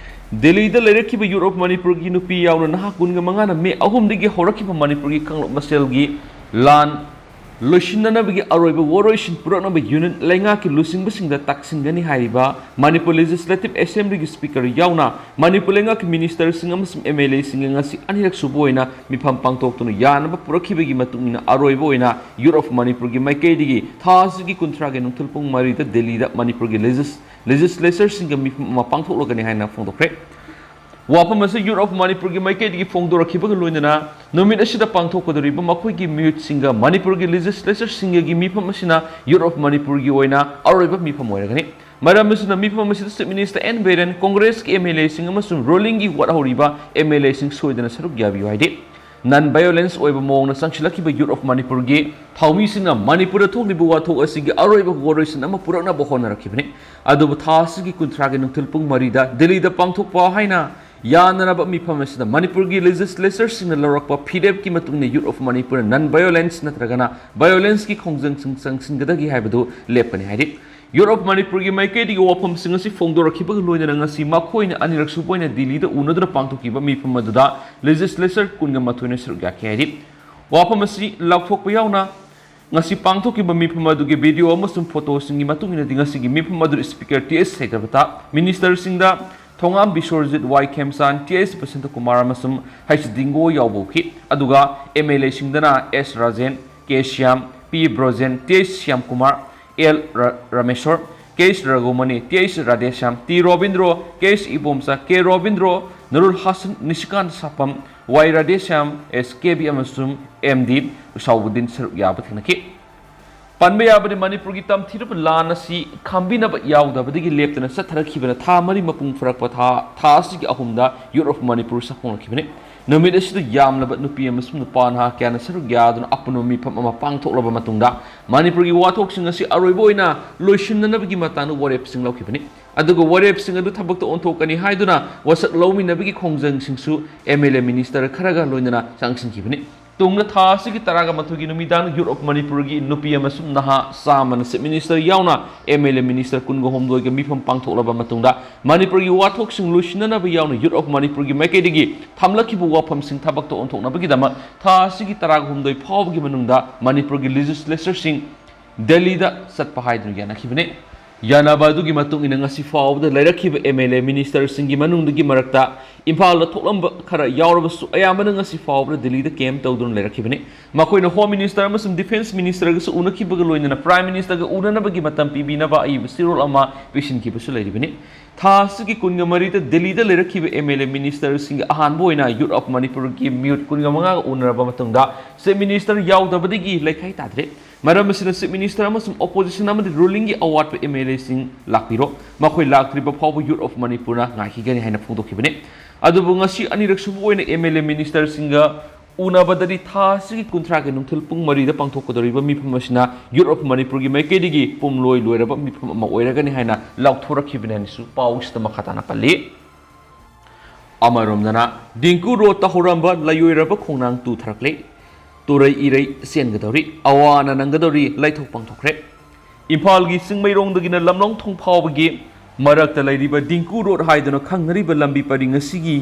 ꯗꯤꯜꯂꯤꯗ ꯂꯩꯔꯛꯈꯤꯕ Youth of ꯃꯅꯤꯄꯨꯔꯒꯤ ꯅꯨꯄꯤ ꯌꯥꯎꯅ ꯅꯍꯥ ꯀꯨꯟꯒ ꯃꯉꯥꯅ ꯃꯦ ꯑꯍꯨꯝꯗꯒꯤ ꯍꯧꯔꯛꯈꯤꯕ ꯃꯅꯤꯄꯨꯔꯒꯤ ꯀꯥꯡꯂꯨꯞ ꯃꯁꯦꯜꯒꯤ ꯂꯥꯟ ꯂꯣꯏꯁꯤꯟꯅꯅꯕꯒꯤ ꯑꯔꯣꯏꯕ ꯋꯥꯔꯣꯏꯁꯤꯟ ꯄꯨꯔꯛꯅꯕ ꯌꯨꯅꯤꯠ ꯂꯩꯉꯥꯛꯀꯤ ꯂꯨꯆꯤꯡꯕꯁꯤꯡꯗ ꯇꯥꯛꯁꯤꯟꯒꯅꯤ ꯍꯥꯏꯔꯤꯕ ꯃꯅꯤꯄꯨꯔ ꯂꯦꯖꯤꯁꯂꯦꯇꯤꯚ ꯑꯦꯁꯦꯝꯕ꯭ꯂꯤꯒꯤ ꯁ꯭ꯄꯤꯀꯔ ꯌꯥꯎꯅ ꯃꯅꯤꯄꯨꯔ ꯂꯩꯉꯥꯛꯀꯤ ꯃꯤꯅꯤꯁꯇꯔꯁꯤꯡ ꯑꯃꯁꯨꯡ ꯑꯦꯝ ꯑꯦꯜ ꯑꯦꯁꯤꯡꯒ ꯉꯁꯤ ꯑꯅꯤꯔꯛ ꯁꯨꯕ ꯑꯣꯏꯅ ꯃꯤꯐꯝ ꯄꯥꯡꯊꯣꯛꯇꯨꯅ ꯌꯥꯅꯕ ꯄꯨꯔꯛꯈꯤꯕꯒꯤ ꯃꯇꯨꯡ ꯏꯟꯅ ꯑꯔꯣꯏꯕ ꯑꯣꯏꯅ ꯌꯨꯠ ꯑꯣꯐ ꯃꯅꯤꯄꯨꯔꯒꯤ ꯃꯥꯏꯀꯩꯗꯒꯤ ꯊꯥ ꯑꯁꯤꯒꯤ ꯀꯨꯟꯊ꯭ꯔꯥꯒꯤ ꯅꯨꯡꯊꯤꯜ ꯄꯨꯡ ꯃꯔꯤꯗ ꯗꯦꯜꯂꯤꯗ ꯃꯅꯤꯄꯨꯔꯒꯤ ꯂꯦꯖꯤꯁ ꯂꯦꯖꯤꯁꯂꯦꯆꯔꯁꯤꯡꯒ ꯃꯤꯐꯝ ꯑꯃ ꯄꯥꯡꯊꯣꯛꯂꯒꯅꯤ ꯍꯥꯏꯅ ꯐꯣꯡꯗꯣꯛꯈ꯭ꯔꯦ꯫ ꯋꯥꯐꯝ ꯑꯁꯤ ꯌꯨꯠ ꯑꯣꯐ ꯃꯅꯤꯄꯨꯔꯒꯤ ꯃꯥꯏꯀꯩꯗꯒꯤ ꯐꯣꯡꯗꯣꯔꯛꯈꯤꯕꯒ ꯂꯣꯏꯅꯅ ꯅꯨꯃꯤꯠ ꯑꯁꯤꯗ ꯄꯥꯡꯊꯣꯛꯀꯗꯧꯔꯤꯕ ꯃꯈꯣꯏꯒꯤ ꯃꯤꯍꯨꯠꯁꯤꯡꯒ ꯃꯅꯤꯄꯨꯔꯒꯤ ꯂꯦꯖꯤꯁꯂꯦꯆꯔꯁꯤꯡꯒꯒꯤ ꯃꯤꯐꯝ ꯑꯁꯤꯅ ꯌꯨꯠ ꯑꯣꯐ ꯃꯅꯤꯄꯨꯔꯒꯤ ꯑꯣꯏꯅ ꯑꯔꯣꯏꯕ ꯃꯤꯐꯝ ꯑꯣꯏꯔꯒꯅꯤ꯫ ꯃꯔꯝ ꯑꯁꯤꯅ ꯃꯤꯐꯝ ꯑꯁꯤꯗ ꯆꯤꯐ ꯃꯤꯅꯤꯁꯇꯔ ꯑꯦꯟ ꯕꯤꯔꯦꯟ, ꯀꯣꯡꯒ꯭ꯔꯦꯁꯀꯤ ꯑꯦꯝ ꯑꯦꯜ ꯑꯦꯁꯤꯡ ꯑꯃꯁꯨꯡ ꯔꯨꯂꯤꯡꯒꯤ ꯋꯥꯠꯍꯧꯔꯤꯕ ꯑꯦꯝ ꯑꯦꯜ ꯑꯦꯁꯤꯡ ꯁꯣꯏꯗꯅ ꯁꯔꯨꯛ ꯌꯥꯕꯤꯌꯨ ꯍꯥꯏꯗꯦ꯫ ꯅꯟ ꯚꯥꯏꯑꯣꯂꯦꯟꯁ ꯑꯣꯏꯕ ꯃꯑꯣꯡꯗ ꯆꯪꯁꯤꯜꯂꯛꯈꯤꯕ ꯌꯨꯠ ꯑꯣꯐ ꯃꯅꯤꯄꯨꯔꯒꯤ ꯊꯧꯃꯤꯁꯤꯡꯅ ꯃꯅꯤꯄꯨꯔꯗ ꯊꯣꯛꯂꯤꯕ ꯋꯥꯊꯣꯛ ꯑꯁꯤꯒꯤ ꯑꯔꯣꯏꯕ ꯋꯥꯔꯣꯏꯁꯤꯟ ꯑꯃ ꯄꯨꯔꯛꯅꯕ ꯍꯣꯠꯅꯔꯛꯈꯤꯕꯅꯤ꯫ ꯑꯗꯨꯕꯨ ꯊꯥ ꯑꯁꯤꯒꯤ ꯀꯨꯟꯊ꯭ꯔꯥꯒꯤ ꯅꯨꯡꯊꯤꯜ ꯄꯨꯡ ꯃꯔꯤꯗ ꯗꯦꯜꯂꯤꯗ ꯄꯥꯡꯊꯣꯛꯄ ꯍꯥꯏꯅ ꯌꯥꯅꯔꯕ ꯃꯤꯐꯝ ꯑꯁꯤꯗ ꯃꯅꯤꯄꯨꯔꯒꯤ ꯂꯦꯖꯤꯁꯂꯦꯆꯔꯁꯤꯡꯅ ꯂꯧꯔꯛꯄ ꯐꯤꯔꯦꯞꯀꯤ ꯃꯇꯨꯡ ꯏꯟꯅ ꯌꯨꯠ ꯑꯣꯐ ꯃꯅꯤꯄꯨꯔꯅ ꯅꯟ ꯚꯥꯏꯑꯣꯂꯦꯟꯁ ꯅꯠꯇ꯭ꯔꯒꯅ ꯚꯥꯏꯑꯣꯂꯦꯟꯁꯀꯤ ꯈꯣꯡꯖꯪꯁꯤꯡ ꯆꯪꯁꯤꯟꯒꯗꯒꯦ ꯍꯥꯏꯕꯗꯨ ꯂꯦꯞꯀꯅꯤ ꯍꯥꯏꯔꯤ꯫ ꯌꯨꯠ ꯑꯣꯐ ꯃꯅꯤꯄꯨꯔꯒꯤ ꯃꯥꯏꯀꯩꯗꯒꯤ ꯋꯥꯐꯝꯁꯤꯡ ꯑꯁꯤ ꯐꯣꯡꯗꯣꯔꯛꯈꯤꯕꯒ ꯂꯣꯏꯅꯅ ꯉꯁꯤ ꯃꯈꯣꯏꯅ ꯑꯅꯤꯔꯛ ꯁꯨꯕ ꯑꯣꯏꯅ ꯗꯤꯜꯂꯤꯗ ꯎꯅꯗꯨꯅ ꯄꯥꯡꯊꯣꯛꯈꯤꯕ ꯃꯤꯐꯝ ꯑꯗꯨꯗ ꯂꯦꯖꯤꯁꯂꯦꯆꯔ ꯀꯨꯟꯒ ꯃꯥꯊꯣꯏꯅ ꯁꯔꯨꯛ ꯌꯥꯈꯤ ꯍꯥꯏꯔꯤ꯫ ꯋꯥꯐꯝ ꯑꯁꯤ ꯂꯥꯎꯊꯣꯛꯄ ꯌꯥꯎꯅ ꯉꯁꯤ ꯄꯥꯡꯊꯣꯛꯈꯤꯕ ꯃꯤꯐꯝ ꯑꯗꯨꯒꯤ ꯚꯤꯗꯤꯑꯣ ꯑꯃꯁꯨꯡ ꯐꯣꯇꯣꯁꯤꯡꯒꯤ ꯃꯇꯨꯡ ꯏꯟꯅꯗꯤ ꯉꯁꯤꯒꯤ ꯃꯤꯐꯝ ꯑꯗꯨ ꯁ꯭ꯄꯤꯀꯔ ꯇꯤ ꯑꯩꯆ ꯁꯩꯇꯕꯇ, ꯃꯤꯅꯤꯁꯇꯔꯁꯤꯡꯗ Thongam Biswajit, Y Khemchand, T H Basanta Kumar ꯑꯃꯁꯨꯡ ꯍꯩꯆ ꯗꯤꯡꯒꯣ ꯌꯥꯎꯕ ꯎꯈꯤ꯫ ꯑꯗꯨꯒ ꯑꯦꯝ ꯑꯦꯜ ꯑꯦꯁꯤꯡꯗꯅ S Rajen, K Shyam, P Brojen, T H Shyam Kumar, L ꯔ-, Rameshor, K H Raghumani, T H Radheshyam, T Robindro, K H Ibomcha, K Robindro, Nurul Hassan, Nishikant Sapam, Y Radheshyam, S K B ꯑꯃꯁꯨꯡ ꯑꯦꯝ ꯗꯤ ꯎꯁꯥꯎꯕꯨꯗꯤꯟ ꯁꯔꯨꯛ ꯌꯥꯕ ꯊꯦꯡꯅꯈꯤ꯫ ꯄꯟꯕ ꯌꯥꯕꯗꯤ ꯃꯅꯤꯄꯨꯔꯒꯤ ꯇꯝꯊꯤꯔꯕ ꯂꯥꯟ ꯑꯁꯤ ꯈꯥꯝꯕꯤꯅꯕ ꯌꯥꯎꯗꯕꯗꯒꯤ ꯂꯦꯞꯇꯅ ꯆꯠꯊꯔꯛꯈꯤꯕꯅ ꯊꯥ ꯃꯔꯤ ꯃꯄꯨꯡ ꯐꯥꯔꯛꯄ ꯊꯥ, ꯊꯥ ꯑꯁꯤꯒꯤ ꯑꯍꯨꯝꯗ ꯌꯨꯠ ꯑꯣꯐ ꯃꯅꯤꯄꯨꯔ ꯁꯛꯈꯣꯡꯂꯛꯈꯤꯕꯅꯤ꯫ ꯅꯨꯃꯤꯠ ꯑꯁꯤꯗ ꯌꯥꯝꯂꯕ ꯅꯨꯄꯤ ꯑꯃꯁꯨꯡ ꯅꯨꯄꯥ ꯅꯍꯥ ꯀꯌꯥꯅ ꯁꯔꯨꯛ ꯌꯥꯗꯨꯅ ꯑꯄꯨꯟꯕ ꯃꯤꯐꯝ ꯑꯃ ꯄꯥꯡꯊꯣꯛꯂꯕ ꯃꯇꯨꯡꯗ ꯃꯅꯤꯄꯨꯔꯒꯤ ꯋꯥꯊꯣꯛꯁꯤꯡ ꯑꯁꯤ ꯑꯔꯣꯏꯕ ꯑꯣꯏꯅ ꯂꯣꯏꯁꯤꯟꯅꯅꯕꯒꯤ ꯃꯇꯥꯡꯗ ꯋꯥꯔꯦꯞꯁꯤꯡ ꯂꯧꯈꯤꯕꯅꯤ꯫ ꯑꯗꯨꯒ ꯋꯥꯔꯦꯞꯁꯤꯡ ꯑꯗꯨ ꯊꯕꯛꯇ ꯑꯣꯟꯊꯣꯛꯀꯅꯤ ꯍꯥꯏꯗꯨꯅ ꯋꯥꯁꯛ ꯂꯧꯃꯤꯟꯅꯕꯒꯤ ꯈꯣꯡꯖꯪꯁꯤꯡꯁꯨ ꯑꯦꯝ ꯑꯦꯜ ꯑꯦ ꯃꯤꯅꯤꯁꯇꯔ ꯈꯔꯒ ꯂꯣꯏꯅꯅ ꯆꯪꯁꯤꯟꯈꯤꯕꯅꯤ꯫ ꯇꯨꯡꯗ ꯊꯥ ꯑꯁꯤꯒꯤ ꯇꯔꯥꯒ ꯃꯥꯊꯣꯏꯒꯤ ꯅꯨꯃꯤꯗꯥꯡꯗ Youth of Manipurꯒꯤ ꯅꯨꯄꯤ ꯑꯃꯁꯨꯡ ꯅꯍꯥ ꯆꯥꯝꯃꯅ Chief Minister ꯌꯥꯎꯅ M L A minister ꯀꯨꯟꯒ ꯍꯨꯝꯗꯣꯏꯒ ꯃꯤꯐꯝ ꯄꯥꯡꯊꯣꯛꯂꯕ ꯃꯇꯨꯡꯗ ꯃꯅꯤꯄꯨꯔꯒꯤ ꯋꯥꯊꯣꯛꯁꯤꯡ ꯂꯣꯏꯁꯤꯟꯅꯅꯕ ꯌꯥꯎꯅ Youth of Manipurꯒꯤ ꯃꯥꯏꯀꯩꯗꯒꯤ ꯊꯝꯂꯛꯈꯤꯕ ꯋꯥꯐꯝꯁꯤꯡ ꯊꯕꯛꯇ ꯑꯣꯟꯊꯣꯛꯅꯕꯒꯤꯗꯃꯛ ꯊꯥ ꯑꯁꯤꯒꯤ ꯇꯔꯥꯒ ꯍꯨꯝꯗꯣꯏ ꯐꯥꯎꯕꯒꯤ ꯃꯅꯨꯡꯗ ꯃꯅꯤꯄꯨꯔꯒꯤ legislatorꯁꯤꯡ ꯗꯦꯜꯂꯤꯗ ꯆꯠꯄ ꯍꯥꯏꯗꯨꯅ ꯌꯥꯅꯈꯤꯕꯅꯤ꯫ ꯌꯥꯅꯕ ꯑꯗꯨꯒꯤ ꯃꯇꯨꯡ ꯏꯟꯅ ꯉꯁꯤ ꯐꯥꯎꯕꯗ ꯂꯩꯔꯛꯈꯤꯕ M L A ministerꯁꯤꯡꯒꯤ ꯃꯅꯨꯡꯗꯒꯤ ꯃꯔꯛꯇ ꯏꯝꯐꯥꯜꯗ ꯊꯣꯛꯂꯝꯕ ꯈꯔ ꯌꯥꯎꯔꯕꯁꯨ ꯑꯌꯥꯝꯕꯅ ꯉꯁꯤ ꯐꯥꯎꯕꯗ ꯗꯦꯜꯂꯤꯗ camp ꯇꯧꯗꯨꯅ ꯂꯩꯔꯛꯈꯤꯕꯅꯤ꯫ ꯃꯈꯣꯏꯅ Home Minister ꯑꯃꯁꯨꯡ Defence Ministerꯒꯁꯨ ꯎꯅꯈꯤꯕꯒ ꯂꯣꯏꯅꯅ Prime Ministerꯒ ꯎꯅꯅꯕꯒꯤ ꯃꯇꯝ ꯄꯤꯕꯤꯅꯕ ꯑꯏꯕ ꯆꯦꯔꯣꯜ ꯑꯃ ꯄꯤꯁꯤꯟꯈꯤꯕꯁꯨ ꯂꯩꯔꯤꯕꯅꯤ꯫ ꯊꯥ ꯑꯁꯤꯒꯤ ꯀꯨꯟꯒ ꯃꯔꯤꯗ ꯗꯦꯜꯂꯤꯗ ꯂꯩꯔꯛꯈꯤꯕ M L A ministerꯁꯤꯡꯒ ꯑꯍꯥꯟꯕ ꯑꯣꯏꯅ Youth of Manipurꯒꯤ ꯃꯤꯍꯨꯠ ꯀꯨꯟꯒ ꯃꯉꯥꯒ ꯎꯅꯔꯕ ꯃꯇꯨꯡꯗ Chief Minister ꯌꯥꯎꯗꯕꯗꯒꯤ ꯂꯩꯈꯥꯏ ꯇꯥꯗ꯭ꯔꯦ꯫ ꯃꯔꯝ ꯑꯁꯤꯅ Chief Minister ꯑꯃꯁꯨꯡ opposition ꯑꯃꯗꯤ rulingꯒꯤ ꯑꯋꯥꯠꯄ M L Aꯁꯤꯡ ꯂꯥꯛꯄꯤꯔꯣ꯫ ꯃꯈꯣꯏ ꯂꯥꯛꯇ꯭ꯔꯤꯕ ꯐꯥꯎꯕ Youth of Manipurꯅ ꯉꯥꯏꯈꯤꯒꯅꯤ ꯍꯥꯏꯅ ꯐꯣꯡꯗꯣꯛꯈꯤꯕꯅꯤ꯫ ꯑꯗꯨꯕꯨ ꯉꯁꯤ ꯑꯅꯤꯔꯛ ꯁꯨꯕ ꯑꯣꯏꯅ M L A ministerꯁꯤꯡꯒ ꯎꯅꯕꯗꯗꯤ ꯊꯥ ꯑꯁꯤꯒꯤ ꯀꯨꯟꯊ꯭ꯔꯥꯒꯤ ꯅꯨꯡꯊꯤꯜ ꯄꯨꯡ ꯃꯔꯤꯗ ꯄꯥꯡꯊꯣꯛꯀꯗꯧꯔꯤꯕ ꯃꯤꯐꯝ ꯑꯁꯤꯅ Youth of Manipurꯒꯤ ꯃꯥꯏꯀꯩꯗꯒꯤ ꯄꯨꯝꯂꯣꯏ ꯂꯣꯏꯔꯕ ꯃꯤꯐꯝ ꯑꯃ ꯑꯣꯏꯔꯒꯅꯤ ꯍꯥꯏꯅ ꯂꯥꯎꯊꯣꯔꯛꯈꯤꯕꯅꯤ ꯍꯥꯏꯅꯁꯨ ꯄꯥꯎꯁꯤꯗ ꯃꯈꯥ ꯇꯥꯅ ꯄꯜꯂꯤ꯫ ꯑꯃꯔꯣꯝꯗꯅ ꯗꯤꯡꯀꯨ ꯔꯣꯗꯇ ꯍꯧꯔꯝꯕ ꯂꯩꯑꯣꯏꯔꯕ ꯈꯣꯡꯅꯥꯡ ꯇꯨꯊꯔꯛꯂꯦ꯫ ꯇꯨꯔꯩ ꯏꯔꯩ ꯆꯦꯟꯒꯗꯧꯔꯤ, ꯑꯋꯥ ꯑꯅꯥ ꯅꯪꯒꯗꯧꯔꯤ ꯂꯥꯏꯊꯣꯛ ꯄꯥꯡꯊꯣꯛꯈ꯭ꯔꯦ꯫ ꯏꯝꯐꯥꯜꯒꯤ ꯆꯤꯡꯃꯩꯔꯣꯡꯗꯒꯤꯅ ꯂꯝꯂꯣꯡ ꯊꯣꯡ ꯐꯥꯎꯕꯒꯤ ꯃꯔꯛꯇ ꯂꯩꯔꯤꯕ ꯗꯤꯡꯀꯨ ꯔꯣꯗ ꯍꯥꯏꯗꯨꯅ ꯈꯪꯅꯔꯤꯕ ꯂꯝꯕꯤ ꯄꯔꯤꯡ ꯑꯁꯤꯒꯤ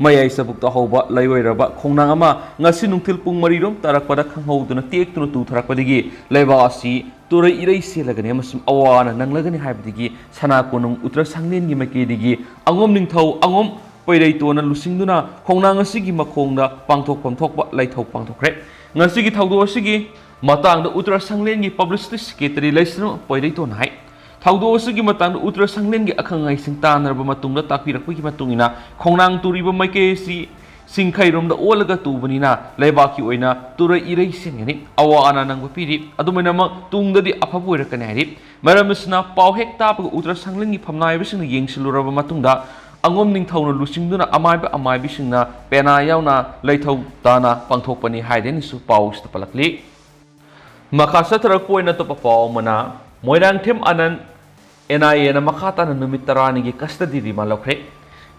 ꯃꯌꯥꯏ ꯆꯕꯨꯛꯇ ꯍꯧꯕ ꯂꯩꯑꯣꯏꯔꯕ ꯈꯣꯡꯅꯥꯡ ꯑꯃ ꯉꯁꯤ ꯅꯨꯡꯊꯤꯜ ꯄꯨꯡ ꯃꯔꯤꯔꯣꯝ ꯇꯥꯔꯛꯄꯗ ꯈꯪꯍꯧꯗꯅ ꯇꯦꯛꯇꯨꯅ ꯇꯨꯊꯔꯛꯄꯗꯒꯤ ꯂꯩꯕꯥꯛ ꯑꯁꯤ ꯇꯨꯔꯩ ꯏꯔꯩ ꯆꯦꯜꯂꯒꯅꯤ ꯑꯃꯁꯨꯡ ꯑꯋꯥ ꯑꯅꯥ ꯅꯪꯂꯒꯅꯤ ꯍꯥꯏꯕꯗꯒꯤ ꯁꯅꯥ ꯀꯣꯅꯨꯡ ꯎꯇ꯭ꯔ ꯁꯪꯂꯦꯟꯒꯤ ꯃꯥꯏꯀꯩꯗꯒꯤ ꯑꯉꯣꯝ ꯅꯤꯡꯊꯧ ꯑꯉꯣꯝ ꯄꯣꯏꯔꯩꯇꯣꯟꯅ ꯂꯨꯆꯤꯡꯗꯨꯅ ꯈꯣꯡꯅꯥꯡ ꯑꯁꯤꯒꯤ ꯃꯈꯣꯡꯗ ꯄꯥꯡꯊꯣꯛꯐꯝ ꯊꯣꯛꯄ ꯂꯥꯏꯊꯣꯛ ꯄꯥꯡꯊꯣꯛꯈ꯭ꯔꯦ꯫ ꯉꯁꯤꯒꯤ ꯊꯧꯗꯣꯛ ꯑꯁꯤꯒꯤ ꯃꯇꯥꯡꯗ ꯎꯇ꯭ꯔ ꯁꯪꯂꯦꯟꯒꯤ publicity secretary ꯂꯩꯁ꯭ꯔꯝ ꯄꯣꯏꯔꯩꯇꯣꯟꯅ ꯍꯥꯏ꯫ ꯊꯧꯗꯣꯛ ꯑꯁꯤꯒꯤ ꯃꯇꯥꯡꯗ ꯎꯇ꯭ꯔ ꯁꯪꯂꯦꯟꯒꯤ ꯑꯈꯪ ꯑꯍꯩꯁꯤꯡ ꯇꯥꯟꯅꯔꯕ ꯃꯇꯨꯡꯗ ꯇꯥꯛꯄꯤꯔꯛꯄꯒꯤ ꯃꯇꯨꯡ ꯏꯟꯅ ꯈꯣꯡꯅꯥꯡ ꯇꯨꯔꯤꯕ ꯃꯥꯏꯀꯩ ꯑꯁꯤ ꯆꯤꯡꯈꯩꯔꯣꯝꯗ ꯑꯣꯜꯂꯒ ꯇꯨꯕꯅꯤꯅ ꯂꯩꯕꯥꯛꯀꯤ ꯑꯣꯏꯅ ꯇꯨꯔꯩ ꯏꯔꯩ ꯆꯦꯟꯒꯅꯤ, ꯑꯋꯥ ꯑꯅꯥ ꯅꯪꯕ ꯄꯤꯔꯤ꯫ ꯑꯗꯨꯃꯥꯏꯅꯃꯛ ꯇꯨꯡꯗꯗꯤ ꯑꯐꯕ ꯑꯣꯏꯔꯛꯀꯅꯤ ꯍꯥꯏꯔꯤ꯫ ꯃꯔꯝ ꯑꯁꯤꯅ ꯄꯥꯎ ꯍꯦꯛ ꯇꯥꯕꯒ ꯎꯇ꯭ꯔ ꯁꯪꯂꯦꯟꯒꯤ ꯐꯝꯅꯥꯏꯕꯁꯤꯡꯅ ꯌꯦꯡꯁꯤꯜꯂꯨꯔꯕ ꯃꯇꯨꯡꯗ ꯑꯉꯣꯝ ꯅꯤꯡꯊꯧꯅ ꯂꯨꯆꯤꯡꯗꯨꯅ ꯑꯃꯥꯏꯕ ꯑꯃꯥꯏꯕꯤꯁꯤꯡꯅ ꯄꯦꯅꯥ ꯌꯥꯎꯅ ꯂꯩꯊꯧ ꯇꯥꯅ ꯄꯥꯡꯊꯣꯛꯄꯅꯤ ꯍꯥꯏꯗꯅꯁꯨ ꯄꯥꯎꯁꯤꯗ ꯄꯜꯂꯛꯂꯤ꯫ ꯃꯈꯥ ꯆꯠꯊꯔꯛꯄ ꯑꯣꯏꯅ ꯑꯇꯣꯞꯄ ꯄꯥꯎ ꯑꯃꯅ, ꯃꯣꯏꯔꯥꯡꯊꯦꯝ ꯑꯅꯟ N I Aꯅ ꯃꯈꯥ ꯇꯥꯅ ꯅꯨꯃꯤꯠ ꯇꯔꯥꯅꯤꯒꯤ custody remand ꯂꯧꯈ꯭ꯔꯦ꯫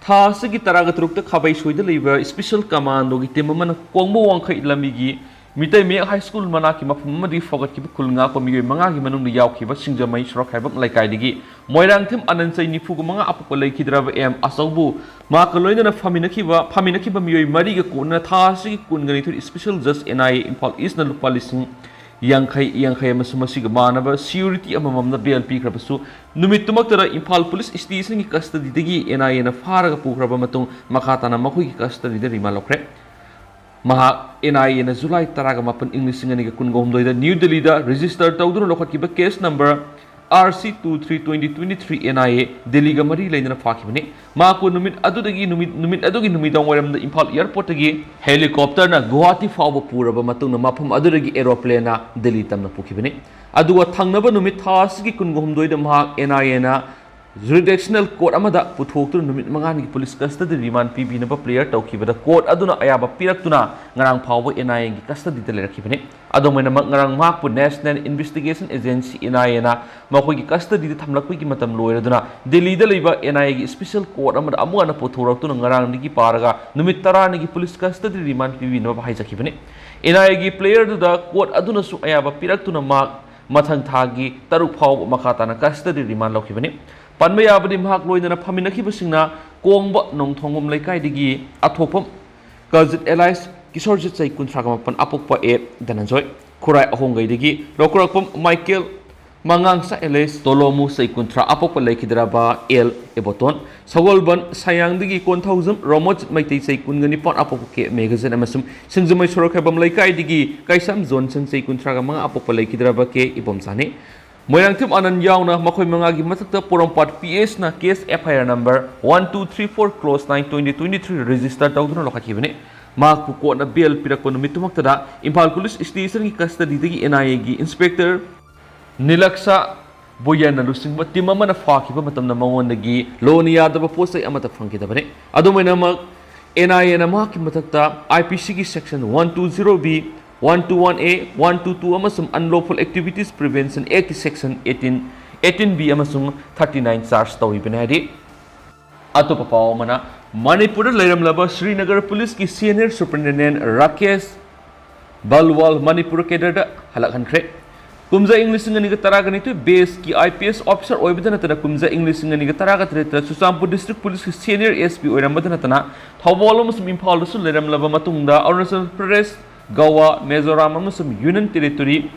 ꯊꯥ ꯑꯁꯤꯒꯤ ꯇꯔꯥꯒ ꯇꯔꯨꯛꯇ ꯈꯥꯕꯩꯁꯣꯏꯗ ꯂꯩꯕ Special Commandoꯒꯤ team ꯑꯃꯅ ꯀꯣꯡꯕ ꯋꯥꯡꯈꯩ ꯂꯝꯕꯤꯒꯤ ꯃꯤꯇꯩ ꯃꯌꯦꯛ ꯍꯥꯏ ꯁ꯭ꯀꯨꯜ ꯃꯅꯥꯛꯀꯤ ꯃꯐꯝ ꯑꯃꯗꯒꯤ ꯐꯒꯠꯈꯤꯕ ꯈꯨꯜ ꯉꯥꯛꯄ ꯃꯤꯑꯣꯏ ꯃꯉꯥꯒꯤ ꯃꯅꯨꯡꯗ ꯌꯥꯎꯈꯤꯕ ꯁꯤꯡꯖꯃꯩ ꯁꯣꯔꯣꯛꯈꯥꯏꯕꯝ ꯂꯩꯀꯥꯏꯗꯒꯤ ꯃꯣꯏꯔꯥꯡꯊꯦꯝ ꯑꯅꯟ, ꯆꯍꯤ ꯅꯤꯐꯨꯒ ꯃꯉꯥ, ꯑꯄꯣꯛꯄ ꯂꯩꯈꯤꯗ꯭ꯔꯕ ꯑꯦꯝ ꯑꯆꯧꯕꯨ ꯃꯍꯥꯛꯀ ꯂꯣꯏꯅꯅ ꯐꯝꯃꯤꯟꯅꯈꯤꯕ ꯐꯝꯃꯤꯟꯅꯈꯤꯕ ꯃꯤꯑꯣꯏ ꯃꯔꯤꯒ ꯀꯣꯟꯅ ꯊꯥ ꯑꯁꯤꯒꯤ ꯀꯨꯟꯒ ꯅꯤꯊꯣꯏ Special Just NIA ꯏꯝꯐꯥꯜ ꯏꯁꯅ ꯂꯨꯄꯥ ꯂꯤꯁꯤꯡ ꯌꯥꯡꯈꯩ, ꯌꯥꯡꯈꯩ ꯑꯃꯁꯨꯡ ꯃꯁꯤꯒ ꯃꯥꯟꯅꯕ security ꯑꯃꯃꯝꯅ bail ꯄꯤꯈ꯭ꯔꯕꯁꯨ, ꯅꯨꯃꯤꯠꯇꯨꯃꯛꯇꯗ ꯏꯝꯐꯥꯜ ꯄꯨꯂꯤꯁ stationꯒꯤ custodyꯗꯒꯤ NIAꯅ ꯐꯥꯔꯒ ꯄꯨꯈ꯭ꯔꯕ ꯃꯇꯨꯡ, ꯃꯈꯥ ꯇꯥꯅ ꯃꯈꯣꯏꯒꯤ custodyꯗ remand ꯂꯧꯈ꯭ꯔꯦ꯫ ꯃꯍꯥꯛ NIAꯅ ꯖꯨꯂꯥꯏ ꯇꯔꯥꯒ ꯃꯥꯄꯟ, ꯏꯪ ꯂꯤꯁꯤꯡ ꯑꯅꯤꯒ ꯀꯨꯟꯒ ꯍꯨꯝꯗꯣꯏꯗ ꯅ꯭ꯌꯨ ꯗꯤꯜꯂꯤꯗ register ꯇꯧꯗꯨꯅ ꯂꯧꯈꯠꯈꯤꯕ case number RC two three twenty twenty three NIA ꯗꯤꯜꯂꯤꯒ ꯃꯔꯤ ꯂꯩꯅꯅ ꯐꯥꯈꯤꯕꯅꯤ꯫ ꯃꯍꯥꯛꯄꯨ ꯅꯨꯃꯤꯠ ꯑꯗꯨꯗꯒꯤ ꯅꯨꯃꯤꯠ, ꯅꯨꯃꯤꯠ ꯑꯗꯨꯒꯤ ꯅꯨꯃꯤꯗꯥꯡ ꯋꯥꯏꯔꯝꯗ ꯏꯝꯐꯥꯜ airportꯇꯒꯤ helicopterꯅ ꯒꯨꯋꯥꯍꯥꯇꯤ ꯐꯥꯎꯕ ꯄꯨꯔꯕ ꯃꯇꯨꯡꯗ, ꯃꯐꯝ ꯑꯗꯨꯗꯒꯤ aeroplaneꯅ ꯗꯤꯜꯂꯤ ꯇꯝꯅ ꯄꯨꯈꯤꯕꯅꯤ꯫ ꯑꯗꯨꯒ ꯊꯪꯅꯕ ꯅꯨꯃꯤꯠ, ꯊꯥ ꯑꯁꯤꯒꯤ ꯀꯨꯟꯒ ꯍꯨꯝꯗꯣꯏꯗ, ꯃꯍꯥꯛ NIAꯅ jurisdictional court ꯑꯃꯗ ꯄꯨꯊꯣꯛꯇꯨꯅ ꯅꯨꯃꯤꯠ ꯃꯉꯥꯅꯤꯒꯤ ꯄꯨꯂꯤꯁ custody remand ꯄꯤꯕꯤꯅꯕ prayer ꯇꯧꯈꯤꯕꯗ, court ꯑꯗꯨꯅ ꯑꯌꯥꯕ ꯄꯤꯔꯛꯇꯨꯅ ꯉꯔꯥꯡ ꯐꯥꯎꯕ NIAꯒꯤ custodyꯗ ꯂꯩꯔꯛꯈꯤꯕꯅꯤ꯫ ꯑꯗꯨꯝ ꯑꯣꯏꯅꯃꯛ, ꯉꯔꯥꯡ ꯃꯍꯥꯛꯄꯨ National Investigation Agency, NIAꯅ ꯃꯈꯣꯏꯒꯤ custodyꯗ ꯊꯝꯂꯛꯄꯒꯤ ꯃꯇꯝ ꯂꯣꯏꯔꯗꯨꯅ, ꯗꯤꯜꯂꯤꯗ ꯂꯩꯕ NIAꯒꯤ special court ꯑꯃꯗ ꯑꯃꯨꯛ ꯍꯟꯅ ꯄꯨꯊꯣꯔꯛꯇꯨꯅ ꯉꯔꯥꯡꯗꯒꯤ ꯄꯥꯔꯒ ꯅꯨꯃꯤꯠ ꯇꯔꯥꯅꯤꯒꯤ ꯄꯨꯂꯤꯁ custody remand ꯄꯤꯕꯤꯅꯕ ꯍꯥꯏꯖꯈꯤꯕꯅꯤ꯫ NIAꯒꯤ playerꯗꯨꯗ court ꯑꯗꯨꯅꯁꯨ ꯑꯌꯥꯕ ꯄꯤꯔꯛꯇꯨꯅ ꯃꯍꯥꯛ ꯃꯊꯪ ꯊꯥꯒꯤ ꯇꯔꯨꯛ ꯐꯥꯎꯕ ꯃꯈꯥ ꯇꯥꯅ custody remand ꯂꯧꯈꯤꯕꯅꯤ꯫ ꯄꯟꯕ ꯌꯥꯕꯗꯤ, ꯃꯍꯥꯛ ꯂꯣꯏꯅꯅ ꯐꯝꯃꯤꯟꯅꯈꯤꯕꯁꯤꯡꯅ ꯀꯣꯡꯕ ꯅꯣꯡꯊꯣꯡꯕꯝ ꯂꯩꯀꯥꯏꯗꯒꯤ ꯑꯊꯣꯛꯄꯝ ꯀꯖꯤꯠ alias ꯀꯤꯁꯣꯔꯖꯤꯠ, ꯆꯍꯤ ꯀꯨꯟꯊ꯭ꯔꯥꯒ ꯃꯥꯄꯟ, ꯑꯄꯣꯛꯄ ꯑꯦ ꯙꯅꯟꯖꯣꯏ, ꯈꯨꯔꯥꯏ ꯑꯍꯣꯡꯒꯩꯗꯒꯤ ꯂꯧꯀꯨꯔꯥꯛꯄꯝ ꯃꯥꯏꯀꯦꯜ ꯃꯉꯥꯡꯁꯥ alias ꯇꯣꯂꯣꯃꯨ, ꯆꯍꯤ ꯀꯨꯟꯊ꯭ꯔꯥ, ꯑꯄꯣꯛꯄ ꯂꯩꯈꯤꯗ꯭ꯔꯕ ꯑꯦꯜ ꯏꯕꯣꯇꯣꯟ, ꯁꯒꯣꯜꯕꯟ ꯁꯌꯥꯡꯗꯒꯤ ꯀꯣꯟꯊꯧꯖꯝ ꯔꯣꯃꯣꯖꯤꯠ ꯃꯩꯇꯩ, ꯆꯍꯤ ꯀꯨꯟꯒ ꯅꯤꯄꯥꯟ, ꯑꯄꯣꯛꯄ ꯀꯦ ꯃꯦꯘꯖꯤꯠ ꯑꯃꯁꯨꯡ ꯁꯤꯡꯖꯃꯩ ꯁꯣꯔꯣꯛꯈꯥꯏꯕꯝ ꯂꯩꯀꯥꯏꯗꯒꯤ ꯀꯩꯁꯥꯝ ꯖꯣꯟꯁꯟ, ꯆꯍꯤ ꯀꯨꯟꯊ꯭ꯔꯥꯒ ꯃꯉꯥ, ꯑꯄꯣꯛꯄ ꯂꯩꯈꯤꯗ꯭ꯔꯕ ꯀꯦ ꯏꯕꯣꯝꯆꯥꯅꯤ꯫ ꯃꯣꯏꯔꯥꯡꯊꯦꯝ ꯑꯥꯅꯟ ꯌꯥꯎꯅ ꯃꯈꯣꯏ ꯃꯉꯥꯒꯤ ꯃꯊꯛꯇ ꯄꯣꯔꯣꯝꯄꯥꯠ P S ꯅ case F I R number one two three four cross nine twenty twenty three register ꯇꯧꯗꯨꯅ ꯂꯧꯈꯠꯈꯤꯕꯅꯤ꯫ ꯃꯍꯥꯛꯄꯨ courtꯅ bail ꯄꯤꯔꯛꯄ ꯅꯨꯃꯤꯠꯇꯨꯃꯛꯇꯗ ꯏꯝꯐꯥꯜ ꯄꯨꯂꯤꯁ stationꯒꯤ custodyꯗꯒꯤ NIAꯒꯤ inspector ꯅꯤꯂꯛꯁꯥ ꯕꯣꯌꯥꯟꯅ ꯂꯨꯆꯤꯡꯕ team ꯑꯃꯅ ꯐꯥꯈꯤꯕ ꯃꯇꯝꯗ ꯃꯉꯣꯟꯗꯒꯤ ꯂꯣꯟꯅ ꯌꯥꯗꯕ ꯄꯣꯠ ꯆꯩ ꯑꯃꯠꯇ ꯐꯪꯈꯤꯗꯕꯅꯤ꯫ ꯑꯗꯨꯝ ꯑꯣꯏꯅꯃꯛ, NIAꯅ ꯃꯍꯥꯛꯀꯤ ꯃꯊꯛꯇ I P Cꯒꯤ section one two zero B, one two one A, one two two ꯑꯃꯁꯨꯡ Unlawful Activities Prevention Actꯀꯤ section eighteen, eighteen B ꯑꯃꯁꯨꯡ thirty nine charge ꯇꯧꯔꯤꯕꯅꯤ ꯍꯥꯏꯔꯤ꯫ ꯑꯇꯣꯞꯄ ꯄꯥꯎ ꯑꯃꯅ, ꯃꯅꯤꯄꯨꯔꯗ ꯂꯩꯔꯝꯂꯕ ꯁ꯭ꯔꯤꯅꯒꯔ ꯄꯨꯂꯤꯁꯀꯤ ꯁꯦꯅꯤꯌꯔ ꯁꯨꯄꯔꯤꯟꯇꯦꯟꯗꯦꯟ ꯔꯥꯀꯦꯁ ꯕꯜꯋꯥꯜ ꯃꯅꯤꯄꯨꯔ ꯀꯦꯗꯔꯗ ꯍꯜꯂꯛꯍꯟꯈ꯭ꯔꯦ꯫ ꯀꯨꯝꯖꯥ ꯏꯪ ꯂꯤꯁꯤꯡ ꯑꯅꯤꯒ ꯇꯔꯥꯒ ꯅꯤꯊꯣꯏ ꯕꯦꯁꯀꯤ ꯑꯥꯏ ꯄꯤ ꯑꯦꯁ ꯑꯣꯐꯤꯁꯔ ꯑꯣꯏꯕꯗ ꯅꯠꯇꯅ, ꯀꯨꯝꯖꯥ ꯏꯪ ꯂꯤꯁꯤꯡ ꯑꯅꯤꯒ ꯇꯔꯥꯒ ꯇꯔꯦꯠꯇ ꯆꯨꯔꯆꯥꯟꯄꯨꯔ ꯗꯤꯁꯇ꯭ꯔꯤꯛ ꯄꯨꯂꯤꯁꯀꯤ ꯁꯦꯅꯤꯌꯔ ꯑꯦꯁ ꯄꯤ ꯑꯣꯏꯔꯝꯕꯗ ꯅꯠꯇꯅ, ꯊꯧꯕꯥꯜ ꯑꯃꯁꯨꯡ ꯏꯝꯐꯥꯜꯗꯁꯨ ꯂꯩꯔꯝꯂꯕ ꯃꯇꯨꯡꯗ, ꯑꯔꯨꯅꯥꯆꯜ ꯄ꯭ꯔꯗꯦꯁ, ꯒꯋꯥ, ꯃꯤꯖꯣꯔꯥꯝ ꯑꯃꯁꯨꯡ union territory,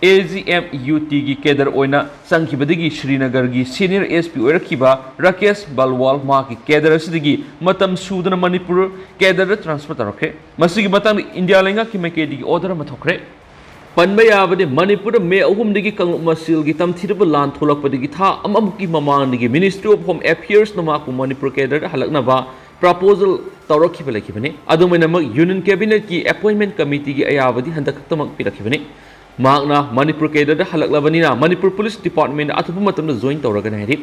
A G M U ꯇꯤꯒꯤ ꯀꯦꯗꯔ ꯑꯣꯏꯅ ꯆꯪꯈꯤꯕꯗꯒꯤ ꯁ꯭ꯔꯤꯅꯒꯔꯒꯤ ꯁꯦꯅꯤꯌꯔ ꯑꯦꯁ ꯄꯤ ꯑꯣꯏꯔꯛꯈꯤꯕ ꯔꯥꯀꯦꯁ ꯕꯜꯋꯥꯜ ꯃꯍꯥꯛꯀꯤ ꯀꯦꯗꯔ ꯑꯁꯤꯗꯒꯤ ꯃꯇꯝ ꯁꯨꯗꯅ ꯃꯅꯤꯄꯨꯔ ꯀꯦꯗꯔꯗ ꯇ꯭ꯔꯥꯟꯁꯐꯔ ꯇꯧꯔꯛꯈ꯭ꯔꯦ꯫ ꯃꯁꯤꯒꯤ ꯃꯇꯥꯡꯗ ꯏꯟꯗꯤꯌꯥ ꯂꯩꯉꯥꯛꯀꯤ ꯃꯥꯏꯀꯩꯗꯒꯤ ꯑꯣꯔꯗꯔ ꯑꯃ ꯊꯣꯛꯈ꯭ꯔꯦ꯫ ꯄꯟꯕ ꯌꯥꯕꯗꯤ, ꯃꯅꯤꯄꯨꯔꯗ ꯃꯦ ꯑꯍꯨꯝꯗꯒꯤ ꯀꯥꯡꯂꯨꯞ ꯃꯁꯦꯜꯒꯤ ꯇꯝꯊꯤꯔꯕ ꯂꯥꯟ ꯊꯣꯛꯂꯛꯄꯗꯒꯤ ꯊꯥ ꯑꯃꯃꯨꯛꯀꯤ ꯃꯃꯥꯡꯗꯒꯤ Ministry of Home Affairsꯅ ꯃꯍꯥꯛꯄꯨ ꯃꯅꯤꯄꯨꯔ ꯀꯦꯗꯔꯗ ꯍꯜꯂꯛꯅꯕ ꯄ꯭ꯔꯄꯣꯖꯦꯜ ꯇꯧꯔꯛꯈꯤꯕ ꯂꯩꯈꯤꯕꯅꯤ꯫ ꯑꯗꯨꯃꯥꯏꯅꯃꯛ ꯌꯨꯅꯤꯌꯟ ꯀꯦꯕꯤꯅꯦꯠꯀꯤ ꯑꯦꯄꯣꯏꯟꯃꯦꯟ ꯀꯃꯤꯇꯤꯒꯤ ꯑꯌꯥꯕꯗꯤ ꯍꯟꯗꯛ ꯈꯛꯇꯃꯛ ꯄꯤꯔꯛꯈꯤꯕꯅꯤ꯫ ꯃꯍꯥꯛꯅ ꯃꯅꯤꯄꯨꯔ ꯀꯦꯗꯔꯗ ꯍꯜꯂꯛꯂꯕꯅꯤꯅ ꯃꯅꯤꯄꯨꯔ ꯄꯨꯂꯤꯁ ꯗꯤꯄꯥꯔꯠꯃꯦꯟꯗ ꯑꯊꯨꯕ ꯃꯇꯝꯗ ꯖꯣꯏꯟ ꯇꯧꯔꯒꯅꯤ ꯍꯥꯏꯔꯤ꯫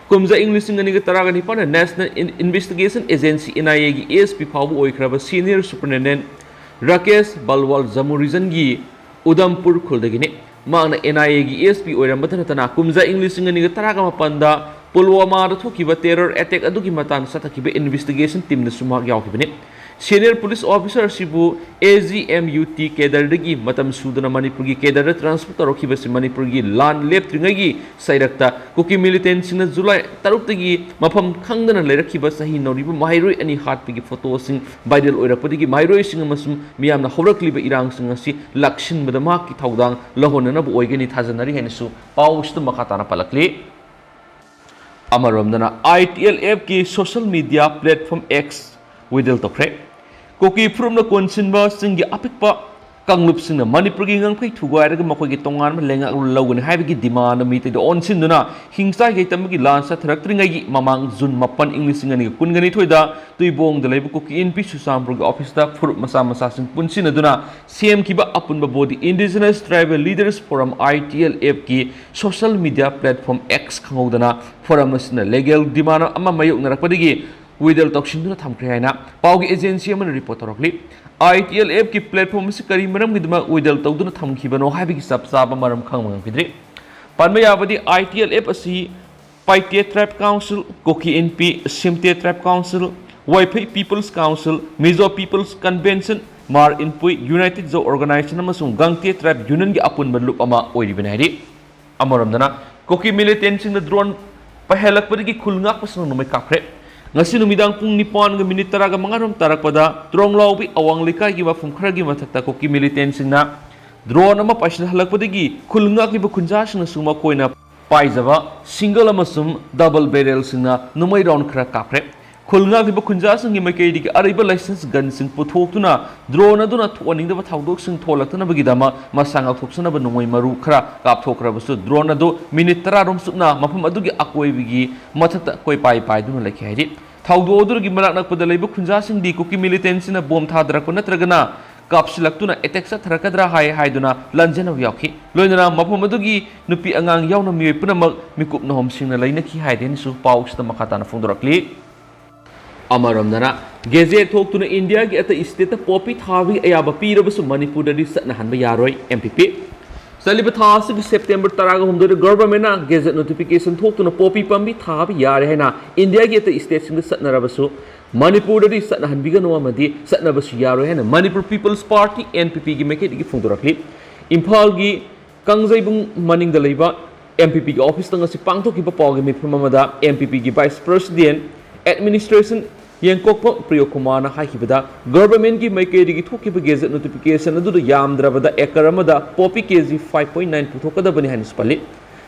ꯀꯨꯝꯖꯥ ꯏꯪ ꯂꯤꯁꯤꯡ ꯑꯅꯤꯒ ꯇꯔꯥꯒ ꯅꯤꯄꯥꯟꯗ National In- Investigation Agency, N I Aꯒꯤ S P ꯐꯥꯎꯕ ꯑꯣꯏꯈ꯭ꯔꯕ ꯁꯦꯅꯤꯌꯔ ꯁꯨꯄꯔꯤꯟꯇꯦꯟꯗꯦꯟ ꯔꯥꯀꯦꯁ ꯕꯜꯋꯥꯜ ꯖꯝꯃꯨ ꯔꯤꯖꯟꯒꯤ ꯎꯗꯝꯄꯨꯔ ꯈꯨꯜꯗꯒꯤꯅꯤ꯫ ꯃꯍꯥꯛꯅ N I Aꯒꯤ ꯑꯦꯁ ꯄꯤ ꯑꯣꯏꯔꯝꯕꯇ ꯅꯠꯇꯅ, ꯀꯨꯝꯖꯥ ꯏꯪ ꯂꯤꯁꯤꯡ ꯑꯅꯤꯒ ꯇꯔꯥꯒ ꯃꯥꯄꯟꯗ ꯄꯨꯜꯋꯥꯃꯥꯗ ꯊꯣꯛꯈꯤꯕ ꯇꯦꯔꯔ ꯑꯦꯇꯦꯛ ꯑꯗꯨꯒꯤ ꯃꯇꯥꯡꯗ ꯆꯠꯊꯈꯤꯕ ꯏꯟꯚꯦꯁꯇꯤꯒꯦꯁꯟ ꯇꯤꯝꯗꯁꯨ ꯃꯍꯥꯛ ꯌꯥꯎꯈꯤꯕꯅꯤ꯫ ꯁꯦꯅꯤꯌꯔ ꯄꯨꯂꯤꯁ ꯑꯣꯐꯤꯁꯔ ꯑꯁꯤꯕꯨ A G M U T ꯀꯦꯗꯔꯗꯒꯤ ꯃꯇꯝ ꯁꯨꯗꯅ ꯃꯅꯤꯄꯨꯔꯒꯤ ꯀꯦꯗꯔꯗ ꯇ꯭ꯔꯥꯟꯁꯐꯔ ꯇꯧꯔꯛꯈꯤꯕꯁꯤ ꯃꯅꯤꯄꯨꯔꯒꯤ ꯂꯥꯟ ꯂꯦꯞꯇ꯭ꯔꯤꯉꯩꯒꯤ ꯁꯩꯔꯛꯇ ꯀꯨꯀꯤ ꯃꯤꯂꯤꯇꯦꯟꯁꯤꯡꯅ ꯖꯨꯂꯥꯏ ꯇꯔꯨꯛꯇꯒꯤ ꯃꯐꯝ ꯈꯪꯗꯅ ꯂꯩꯔꯛꯈꯤꯕ ꯆꯍꯤ ꯅꯧꯔꯤꯕ ꯃꯍꯩꯔꯣꯏ ꯑꯅꯤ ꯍꯥꯠꯄꯒꯤ ꯐꯣꯇꯣꯁꯤꯡ ꯚꯥꯏꯔꯦꯜ ꯑꯣꯏꯔꯛꯄꯗꯒꯤ ꯃꯍꯩꯔꯣꯏꯁꯤꯡ ꯑꯃꯁꯨꯡ ꯃꯤꯌꯥꯝꯅ ꯍꯧꯔꯛꯂꯤꯕ ꯏꯔꯥꯡꯁꯤꯡ ꯑꯁꯤ ꯂꯥꯛꯁꯤꯟꯕꯗ ꯃꯍꯥꯛꯀꯤ ꯊꯧꯗꯥꯡ ꯂꯧꯍꯣꯟꯅꯅꯕ ꯑꯣꯏꯒꯅꯤ ꯊꯥꯖꯅꯔꯤ ꯍꯥꯏꯅꯁꯨ ꯄꯥꯎ ꯑꯁꯤꯗ ꯃꯈꯥ ꯇꯥꯅ ꯄꯜꯂꯛꯂꯤ꯫ ꯑꯃꯔꯣꯝꯗꯅ, I T L Fꯀꯤ social media platform X withdraw ꯇꯧꯈ꯭ꯔꯦ꯫ ꯀꯨꯀꯤ ꯐꯨꯔꯨꯞꯅ ꯀꯣꯟꯁꯤꯟꯕꯁꯤꯡꯒꯤ ꯑꯄꯤꯛꯄ ꯀꯥꯡꯂꯨꯞꯁꯤꯡꯅ ꯃꯅꯤꯄꯨꯔꯒꯤ ꯉꯝꯈꯩ ꯊꯨꯒꯥꯏꯔꯒ ꯃꯈꯣꯏꯒꯤ ꯇꯣꯉꯥꯟꯕ ꯂꯩꯉꯥꯛꯂꯣꯟ ꯂꯧꯒꯅꯤ ꯍꯥꯏꯕꯒꯤ ꯗꯤꯃꯥꯟ ꯃꯤꯇꯩꯗ ꯑꯣꯟꯁꯤꯟꯗꯨꯅ ꯍꯤꯡꯆꯥꯏ ꯌꯩꯇꯝꯕꯒꯤ ꯂꯥꯟ ꯆꯠꯊꯔꯛꯇ꯭ꯔꯤꯉꯩꯒꯤ ꯃꯃꯥꯡ ꯖꯨꯟ ꯃꯥꯄꯟ, ꯏꯪ ꯂꯤꯁꯤꯡ ꯑꯅꯤꯒ ꯀꯨꯟꯒ ꯅꯤꯊꯣꯏꯗ ꯇꯨꯏꯕꯣꯡꯗ ꯂꯩꯕ ꯀꯨꯀꯤ ꯏꯟꯄꯤ ꯆꯨꯔꯆꯥꯟꯄꯨꯔꯒꯤ ꯑꯣꯐꯤꯁꯇ ꯐꯨꯔꯨꯞ ꯃꯆꯥ ꯃꯆꯥꯁꯤꯡ ꯄꯨꯟꯁꯤꯟꯅꯗꯨꯅ ꯁꯦꯝꯈꯤꯕ ꯑꯄꯨꯟꯕ body Indigenous Tribal Leaders Forum, I T L Fꯀꯤ social media platform X, ꯈꯪꯍꯧꯗꯅ forum ꯑꯁꯤꯅ legal demand ꯑꯃ ꯃꯥꯌꯣꯛꯅꯔꯛꯄꯗꯒꯤ withdraw ꯇꯧꯁꯤꯟꯗꯨꯅ ꯊꯝꯈ꯭ꯔꯦ ꯍꯥꯏꯅ ꯄꯥꯎꯒꯤ agency ꯑꯃꯅ report ꯇꯧꯔꯛꯂꯤ꯫ I T L Fꯀꯤ platform ꯑꯁꯤ ꯀꯔꯤ ꯃꯔꯝꯒꯤꯗꯃꯛ withdraw ꯇꯧꯗꯨꯅ ꯊꯝꯈꯤꯕꯅꯣ ꯍꯥꯏꯕꯒꯤ ꯆꯞ ꯆꯥꯕ ꯃꯔꯝ ꯈꯪꯕ ꯉꯝꯈꯤꯗ꯭ꯔꯤ꯫ ꯄꯟꯕ ꯌꯥꯕꯗꯤ, I T L F ꯑꯁꯤ Paite Tribe Council, Kuki Inpi, Simte Tribe Council, Waipei People's Council, Mizo People's Convention, Mar Inpui, United Zo Organization ꯑꯃꯁꯨꯡ Gangte Tribe Unionꯒꯤ ꯑꯄꯨꯟꯕ ꯂꯨꯞ ꯑꯃ ꯑꯣꯏꯔꯤꯕꯅꯤ ꯍꯥꯏꯔꯤ꯫ ꯑꯃꯔꯣꯝꯗꯅ, ꯀꯨꯀꯤ militantꯁꯤꯡꯅ drone ꯄꯥꯏꯍꯜꯂꯛꯄꯗꯒꯤ ꯈꯨꯜ ꯉꯥꯛꯄꯁꯤꯡꯅ ꯅꯣꯡꯃꯩ ꯀꯥꯞꯈ꯭ꯔꯦ꯫ ꯉꯁꯤ ꯅꯨꯃꯤꯗꯥꯡ ꯄꯨꯡ ꯅꯤꯄꯥꯟꯒ ꯃꯤꯅꯤꯠ ꯇꯔꯥꯒ ꯃꯉꯥꯔꯣꯝ ꯇꯥꯔꯛꯄꯗ ꯇ꯭ꯔꯣꯡꯂꯥꯎꯕꯤ ꯑꯋꯥꯡ ꯂꯩꯀꯥꯏꯒꯤ ꯃꯐꯝ ꯈꯔꯒꯤ ꯃꯊꯛꯇ ꯀꯨꯀꯤ militantꯁꯤꯡꯅ drone ꯑꯃ ꯄꯥꯏꯁꯤꯜꯍꯜꯂꯛꯄꯗꯒꯤ ꯈꯨꯜ ꯉꯥꯛꯂꯤꯕ ꯈꯨꯟꯖꯥꯁꯤꯡꯅꯁꯨ ꯃꯈꯣꯏꯅ ꯄꯥꯏꯖꯕ single ꯑꯃꯁꯨꯡ double barrelꯁꯤꯡꯅ ꯅꯣꯡꯃꯩ round ꯈꯔ ꯀꯥꯞꯈ꯭ꯔꯦ꯫ ꯈꯨꯜ ꯉꯥꯛꯂꯤꯕ ꯈꯨꯟꯖꯥꯁꯤꯡꯒꯤ ꯃꯥꯏꯀꯩꯗꯒꯤ ꯑꯔꯩꯕ license gunꯁꯤꯡ ꯄꯨꯊꯣꯛꯇꯨꯅ drone ꯑꯗꯨꯅ ꯊꯣꯛꯍꯟꯅꯤꯡꯗꯕ ꯊꯧꯗꯣꯛꯁꯤꯡ ꯊꯣꯛꯍꯜꯂꯛꯇꯅꯕꯒꯤꯗꯃꯛ ꯃꯁꯥ ꯉꯥꯛꯊꯣꯛꯆꯅꯕ ꯅꯣꯡꯃꯩ ꯃꯔꯨ ꯈꯔ ꯀꯥꯞꯊꯣꯛꯈ꯭ꯔꯕꯁꯨ, drone ꯑꯗꯨ ꯃꯤꯅꯤꯠ ꯇꯔꯥꯔꯣꯝ ꯆꯨꯞꯅ ꯃꯐꯝ ꯑꯗꯨꯒꯤ ꯑꯀꯣꯏꯕꯒꯤ ꯃꯊꯛꯇ ꯀꯣꯏꯄꯥꯏ ꯄꯥꯏꯗꯨꯅ ꯂꯩꯈꯤ ꯍꯥꯏꯔꯤ꯫ ꯊꯧꯗꯣꯛ ꯑꯗꯨꯒꯤ ꯃꯅꯥꯛ ꯅꯛꯄꯗ ꯂꯩꯕ ꯈꯨꯟꯖꯥꯁꯤꯡꯗꯤ ꯀꯨꯀꯤ militantꯁꯤꯡꯅ bomb ꯊꯥꯗꯔꯛꯄ ꯅꯠꯇ꯭ꯔꯒꯅ ꯀꯥꯞꯁꯤꯜꯂꯛꯇꯨꯅ attack ꯆꯠꯊꯔꯛꯀꯗ꯭ꯔꯥ ꯍꯥꯏ ꯍꯥꯏꯗꯨꯅ ꯂꯥꯟꯖꯦꯟꯅꯕ ꯌꯥꯎꯈꯤ꯫ ꯂꯣꯏꯅꯅ ꯃꯐꯝ ꯑꯗꯨꯒꯤ ꯅꯨꯄꯤ ꯑꯉꯥꯡ ꯌꯥꯎꯅ ꯃꯤꯑꯣꯏ ꯄꯨꯝꯅꯃꯛ ꯃꯤꯀꯨꯞ ꯅꯍꯣꯝꯁꯤꯡꯅ ꯂꯩꯅꯈꯤ ꯍꯥꯏꯗꯦꯅꯁꯨ ꯄꯥꯎꯁꯤꯗ ꯃꯈꯥ ꯇꯥꯅ ꯐꯣꯡꯗꯣꯔꯛꯂꯤ꯫ ꯑꯃꯔꯣꯝꯗꯅ, gazette ꯊꯣꯛꯇꯨꯅ ꯏꯟꯗꯤꯌꯥꯒꯤ ꯑꯇꯩ stateꯇ poppy ꯊꯥꯕꯒꯤ ꯑꯌꯥꯕ ꯄꯤꯔꯕꯁꯨ ꯃꯅꯤꯄꯨꯔꯗꯗꯤ ꯆꯠꯅꯍꯟꯕ ꯌꯥꯔꯣꯏ, M P P꯫ ꯆꯠꯂꯤꯕ ꯊꯥ ꯑꯁꯤꯒꯤ September ꯇꯔꯥꯒ ꯍꯨꯝꯗꯣꯏꯗ governmentꯅ gazette notification ꯊꯣꯛꯇꯨꯅ poppy ꯄꯥꯝꯕꯤ ꯊꯥꯕ ꯌꯥꯔꯦ ꯍꯥꯏꯅ ꯏꯟꯗꯤꯌꯥꯒꯤ ꯑꯇꯩ stateꯁꯤꯡꯗ ꯆꯠꯅꯔꯕꯁꯨ ꯃꯅꯤꯄꯨꯔꯗꯗꯤ ꯆꯠꯅꯍꯟꯕꯤꯒꯅꯨ ꯑꯃꯗꯤ ꯆꯠꯅꯕꯁꯨ ꯌꯥꯔꯣꯏ ꯍꯥꯏꯅ Manipur People's Party, N P Pꯒꯤ ꯃꯥꯏꯀꯩꯗꯒꯤ ꯐꯣꯡꯗꯣꯔꯛꯂꯤ꯫ ꯏꯝꯐꯥꯜꯒꯤ ꯀꯥꯡꯖꯩꯕꯨꯡ ꯃꯅꯤꯡꯗ ꯂꯩꯕ M P Pꯒꯤ officeꯇ ꯉꯁꯤ ꯄꯥꯡꯊꯣꯛꯈꯤꯕ ꯄꯥꯎꯒꯤ ꯃꯤꯐꯝ ꯑꯃꯗ M P Pꯒꯤ Vice President Administration ꯌꯦꯡꯀꯣꯛꯄꯝ ꯄ꯭ꯔꯤꯌꯣꯀꯨꯃꯥꯔꯅ ꯍꯥꯏꯈꯤꯕꯗ, governmentꯀꯤ ꯃꯥꯏꯀꯩꯗꯒꯤ ꯊꯣꯛꯈꯤꯕ gazette notification ꯑꯗꯨꯗ ꯌꯥꯝꯗ꯭ꯔꯕꯗ acre ꯑꯃꯗ poppy K G five point nine ꯄꯨꯊꯣꯛꯀꯗꯕꯅꯤ ꯍꯥꯏꯅꯁꯨ ꯄꯜꯂꯤ꯫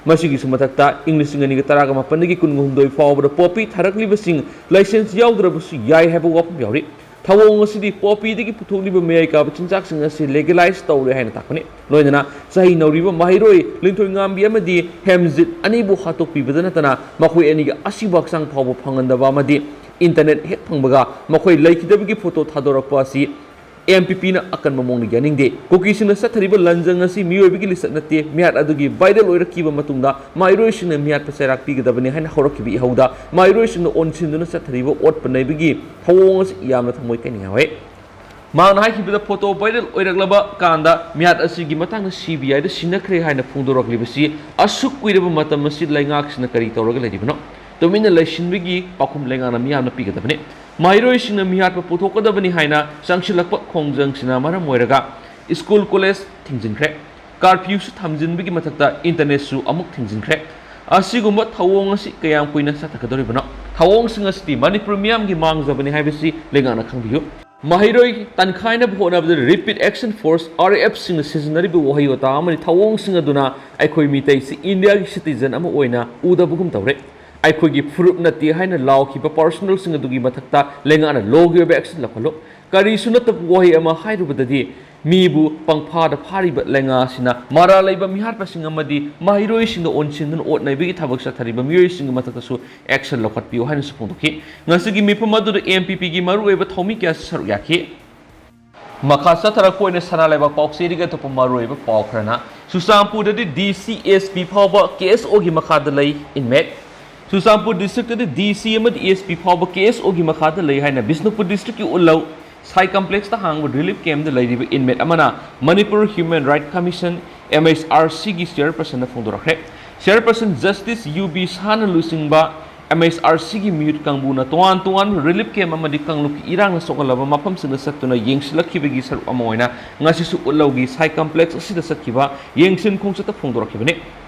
ꯃꯁꯤꯒꯤꯁꯨ ꯃꯊꯛꯇ, ꯏꯪ ꯂꯤꯁꯤꯡ ꯑꯅꯤꯒ ꯇꯔꯥꯒ ꯃꯥꯄꯟꯗꯒꯤ ꯀꯨꯟꯒ ꯍꯨꯝꯗꯣꯏ ꯐꯥꯎꯕꯗ poppy ꯊꯥꯔꯛꯂꯤꯕꯁꯤꯡ licence ꯌꯥꯎꯗ꯭ꯔꯕꯁꯨ ꯌꯥꯏ ꯍꯥꯏꯕ ꯋꯥꯐꯝ ꯌꯥꯎꯔꯤ꯫ ꯊꯧꯑꯣꯡ ꯑꯁꯤꯗꯤ poppyꯗꯒꯤ ꯄꯨꯊꯣꯛꯂꯤꯕ ꯃꯌꯥꯏ ꯀꯥꯕ ꯆꯤꯟꯖꯥꯛꯁꯤꯡ ꯑꯁꯤ legalize ꯇꯧꯔꯦ ꯍꯥꯏꯅ ꯇꯥꯛꯄꯅꯤ꯫ ꯂꯣꯏꯅꯅ ꯆꯍꯤ ꯅꯧꯔꯤꯕ ꯃꯍꯩꯔꯣꯏ ꯂꯤꯟꯊꯣꯏꯉꯥꯝꯕꯤ ꯑꯃꯗꯤ ꯍꯦꯝꯖꯤꯠ ꯑꯅꯤꯕꯨ ꯍꯥꯠꯇꯣꯛꯄꯤꯕꯗ ꯅꯠꯇꯅ ꯃꯈꯣꯏ ꯑꯅꯤꯒꯤ ꯑꯁꯤꯕ ꯍꯛꯆꯥꯡ ꯐꯥꯎꯕ ꯐꯪꯍꯟꯗꯕ ꯑꯃꯗꯤ internet ꯍꯦꯛ ꯐꯪꯕꯒ ꯃꯈꯣꯏ ꯂꯩꯈꯤꯗꯕꯒꯤ photo ꯊꯥꯗꯣꯔꯛꯄ ꯑꯁꯤ M P Pꯅ ꯑꯀꯟꯕ ꯃꯑꯣꯡꯗ ꯌꯥꯅꯤꯡꯗꯦ꯫ ꯀꯨꯀꯤꯁꯤꯡꯅ ꯆꯠꯊꯔꯤꯕ ꯂꯥꯟꯖꯪ ꯑꯁꯤ ꯃꯤꯑꯣꯏꯕꯒꯤ ꯂꯤꯆꯠ ꯅꯠꯇꯦ꯫ ꯃꯤꯍꯥꯠ ꯑꯗꯨꯒꯤ viral ꯑꯣꯏꯔꯛꯈꯤꯕ ꯃꯇꯨꯡꯗ ꯃꯍꯩꯔꯣꯏꯁꯤꯡꯅ ꯃꯤꯍꯥꯠꯄ ꯆꯩꯔꯥꯛ ꯄꯤꯒꯗꯕꯅꯤ ꯍꯥꯏꯅ ꯍꯧꯔꯛꯈꯤꯕ ꯏꯍꯧꯗ ꯃꯍꯩꯔꯣꯏꯁꯤꯡꯅ ꯑꯣꯟꯁꯤꯟꯗꯨꯅ ꯆꯠꯊꯔꯤꯕ ꯑꯣꯠꯄ ꯅꯩꯕꯒꯤ ꯊꯧꯑꯣꯡ ꯑꯁꯤ ꯌꯥꯝꯅ ꯊꯃꯣꯏ ꯀꯥꯏꯅꯤꯡꯉꯥꯏ ꯑꯣꯏ꯫ ꯃꯍꯥꯛꯅ ꯍꯥꯏꯈꯤꯕꯗ, ꯐꯣꯇꯣ ꯚꯥꯏꯔꯦꯜ ꯑꯣꯏꯔꯛꯂꯕ ꯀꯥꯟꯗ ꯃꯤꯍꯥꯠ ꯑꯁꯤꯒꯤ ꯃꯇꯥꯡꯗ ꯁꯤ ꯕꯤ ꯑꯥꯏꯗ ꯁꯤꯟꯅꯈ꯭ꯔꯦ ꯍꯥꯏꯅ ꯐꯣꯡꯗꯣꯔꯛꯂꯤꯕꯁꯤ ꯑꯁꯨꯛ ꯀꯨꯏꯔꯕ ꯃꯇꯝ ꯑꯁꯤ ꯂꯩꯉꯥꯛꯁꯤꯅ ꯀꯔꯤ ꯇꯧꯔꯒ ꯂꯩꯔꯤꯕꯅꯣ? ꯇꯨꯃꯤꯟꯅ ꯂꯩꯁꯤꯟꯕꯒꯤ ꯄꯥꯎꯈꯨꯝ ꯂꯩꯉꯥꯛꯅ ꯃꯤꯌꯥꯝꯅ ꯄꯤꯒꯗꯕꯅꯤ꯫ ꯃꯍꯩꯔꯣꯏꯁꯤꯡꯅ ꯃꯤꯍꯥꯠꯄ ꯄꯨꯊꯣꯛꯀꯗꯕꯅꯤ ꯍꯥꯏꯅ ꯆꯪꯁꯤꯜꯂꯛꯄ ꯈꯣꯡꯖꯪꯁꯤꯅ ꯃꯔꯝ ꯑꯣꯏꯔꯒ ꯁ꯭ꯀꯨꯜ ꯀꯣꯂꯦꯖ ꯊꯤꯡꯖꯤꯟꯈ꯭ꯔꯦ꯫ ꯀꯥꯔꯐ꯭ꯌꯨꯁꯨ ꯊꯝꯖꯤꯟꯕꯒꯤ ꯃꯊꯛꯇ ꯏꯟꯇꯔꯅꯦꯠꯁꯨ ꯑꯃꯨꯛ ꯊꯤꯡꯖꯤꯟꯈ꯭ꯔꯦ꯫ ꯑꯁꯤꯒꯨꯝꯕ ꯊꯧꯑꯣꯡ ꯑꯁꯤ ꯀꯌꯥꯝ ꯀꯨꯏꯅ ꯆꯠꯊꯒꯗꯧꯔꯤꯕꯅꯣ? ꯊꯧꯑꯣꯡꯁꯤꯡ ꯑꯁꯤꯗꯤ ꯃꯅꯤꯄꯨꯔ ꯃꯤꯌꯥꯝꯒꯤ ꯃꯥꯡꯖꯕꯅꯤ ꯍꯥꯏꯕꯁꯤ ꯂꯩꯉꯥꯛꯅ ꯈꯪꯕꯤꯌꯨ꯫ ꯃꯍꯩꯔꯣꯏ ꯇꯟꯈꯥꯏꯅꯕ ꯍꯣꯠꯅꯕꯗ Rapid Action Force, R A F, ꯁꯤꯡꯅ ꯁꯤꯖꯤꯟꯅꯔꯤꯕ ꯋꯥꯍꯩ ꯋꯥꯇꯥ ꯑꯃꯗꯤ ꯊꯧꯑꯣꯡꯁꯤꯡ ꯑꯗꯨꯅ ꯑꯩꯈꯣꯏ ꯃꯤꯇꯩꯁꯤ ꯏꯟꯗꯤꯌꯥꯒꯤ ꯁꯤꯇꯤꯖꯟ ꯑꯃ ꯑꯣꯏꯅ ꯎꯗꯕꯒꯨꯝ ꯇꯧꯔꯦ꯫ ꯑꯩꯈꯣꯏꯒꯤ ꯐꯨꯔꯨꯞ ꯅꯠꯇꯦ ꯍꯥꯏꯅ ꯂꯥꯎꯈꯤꯕ ꯄꯥꯔꯁꯣꯅꯦꯜꯁꯤꯡ ꯑꯗꯨꯒꯤ ꯃꯊꯛꯇ ꯂꯩꯉꯥꯛꯅ ꯂꯣꯒꯤ ꯑꯣꯏꯕ ꯑꯦꯛꯁꯟ ꯂꯧꯈꯠꯂꯨ꯫ ꯀꯔꯤꯁꯨ ꯅꯠꯇꯕ ꯋꯥꯍꯩ ꯑꯃ ꯍꯥꯏꯔꯨꯕꯗꯗꯤ ꯃꯤꯕꯨ ꯄꯪꯐꯥꯗ ꯐꯥꯔꯤꯕ ꯂꯩꯉꯥꯛ ꯑꯁꯤꯅ ꯃꯔꯥꯜ ꯂꯩꯕ ꯃꯤꯍꯥꯠꯄꯁꯤꯡ ꯑꯃꯗꯤ ꯃꯍꯩꯔꯣꯏꯁꯤꯡꯗ ꯑꯣꯟꯁꯤꯟꯗꯨꯅ ꯑꯣꯠ ꯅꯩꯕꯒꯤ ꯊꯕꯛ ꯆꯠꯊꯔꯤꯕ ꯃꯤꯑꯣꯏꯁꯤꯡꯒꯤ ꯃꯊꯛꯇꯁꯨ ꯑꯦꯛꯁꯟ ꯂꯧꯈꯠꯄꯤꯌꯨ ꯍꯥꯏꯅꯁꯨ ꯐꯣꯡꯗꯣꯛꯈꯤ꯫ ꯉꯁꯤꯒꯤ ꯃꯤꯐꯝ ꯑꯗꯨꯗ M P P ꯒꯤ ꯃꯔꯨꯑꯣꯏꯕ ꯊꯧꯃꯤ ꯀꯌꯥꯁꯨ ꯁꯔꯨꯛ ꯌꯥꯈꯤ꯫ ꯃꯈꯥ ꯆꯠꯊꯔꯛꯄ ꯑꯣꯏꯅ ꯁꯅꯥ ꯂꯩꯕꯥꯛ ꯄꯥꯎꯆꯦꯗꯒꯤ ꯑꯇꯣꯞꯄ ꯃꯔꯨꯑꯣꯏꯕ ꯄꯥꯎ ꯈꯔꯅ, ꯆꯨꯔꯆꯥꯟꯄꯨꯔꯗꯗꯤ D C, S P ꯐꯥꯎꯕ K S O ꯒꯤ ꯃꯈꯥꯗ ꯂꯩ inmate꯫ ꯆꯨꯔꯆꯥꯟꯄꯨꯔ ꯗꯤꯁꯇ꯭ꯔꯤꯛꯇꯗꯤ D C ꯑꯃꯗꯤ S P ꯐꯥꯎꯕ K S O ꯒꯤ ꯃꯈꯥꯗ ꯂꯩ ꯍꯥꯏꯅ ꯕꯤꯁꯅꯨꯄꯨꯔ ꯗꯤꯁꯇ꯭ꯔꯤꯛꯀꯤ ꯎꯠꯂꯧ ꯁꯥꯏ ꯀꯝꯄ꯭ꯂꯦꯛꯁꯇ ꯍꯥꯡꯕ ꯔꯤꯂꯤꯐ ꯀꯦꯝꯞꯇ ꯂꯩꯔꯤꯕ ꯏꯟꯃꯦꯠ ꯑꯃꯅ Manipur human right commission, M H R C ꯒꯤ ꯆꯤꯌꯔꯄꯔꯁꯟꯗ ꯐꯣꯡꯗꯣꯔꯛꯈ꯭ꯔꯦ꯫ ꯆꯤꯌꯔꯄꯔꯁꯟ ꯖꯁꯇꯤꯁ ꯌꯨ ꯕꯤ ꯁꯥꯍꯅ ꯂꯨꯆꯤꯡꯕ M H R C ꯒꯤ ꯃꯤꯍꯨꯠ ꯀꯥꯡꯕꯨꯅ ꯇꯣꯉꯥꯟ ꯇꯣꯉꯥꯟꯕ ꯔꯤꯂꯤꯐ ꯀꯦꯝꯞ ꯑꯃꯗꯤ ꯀꯥꯡꯂꯨꯞꯀꯤ ꯏꯔꯥꯡꯅ ꯁꯣꯛꯍꯜꯂꯕ ꯃꯐꯝꯁꯤꯡꯗ ꯆꯠꯇꯨꯅ ꯌꯦꯡꯁꯤꯜꯂꯛꯈꯤꯕꯒꯤ ꯁꯔꯨꯛ ꯑꯃ ꯑꯣꯏꯅ ꯉꯁꯤꯁꯨ ꯎꯠꯂꯧꯒꯤ ꯁꯥꯏ ꯀꯝꯄ꯭ꯂꯦꯛꯁ ꯑꯁꯤꯗ ꯆꯠꯈꯤꯕ ꯌꯦꯡꯁꯤꯟ ꯈꯣꯡꯆꯠꯇ ꯐꯣꯡꯗꯣꯔꯛꯈꯤꯕꯅꯤ꯫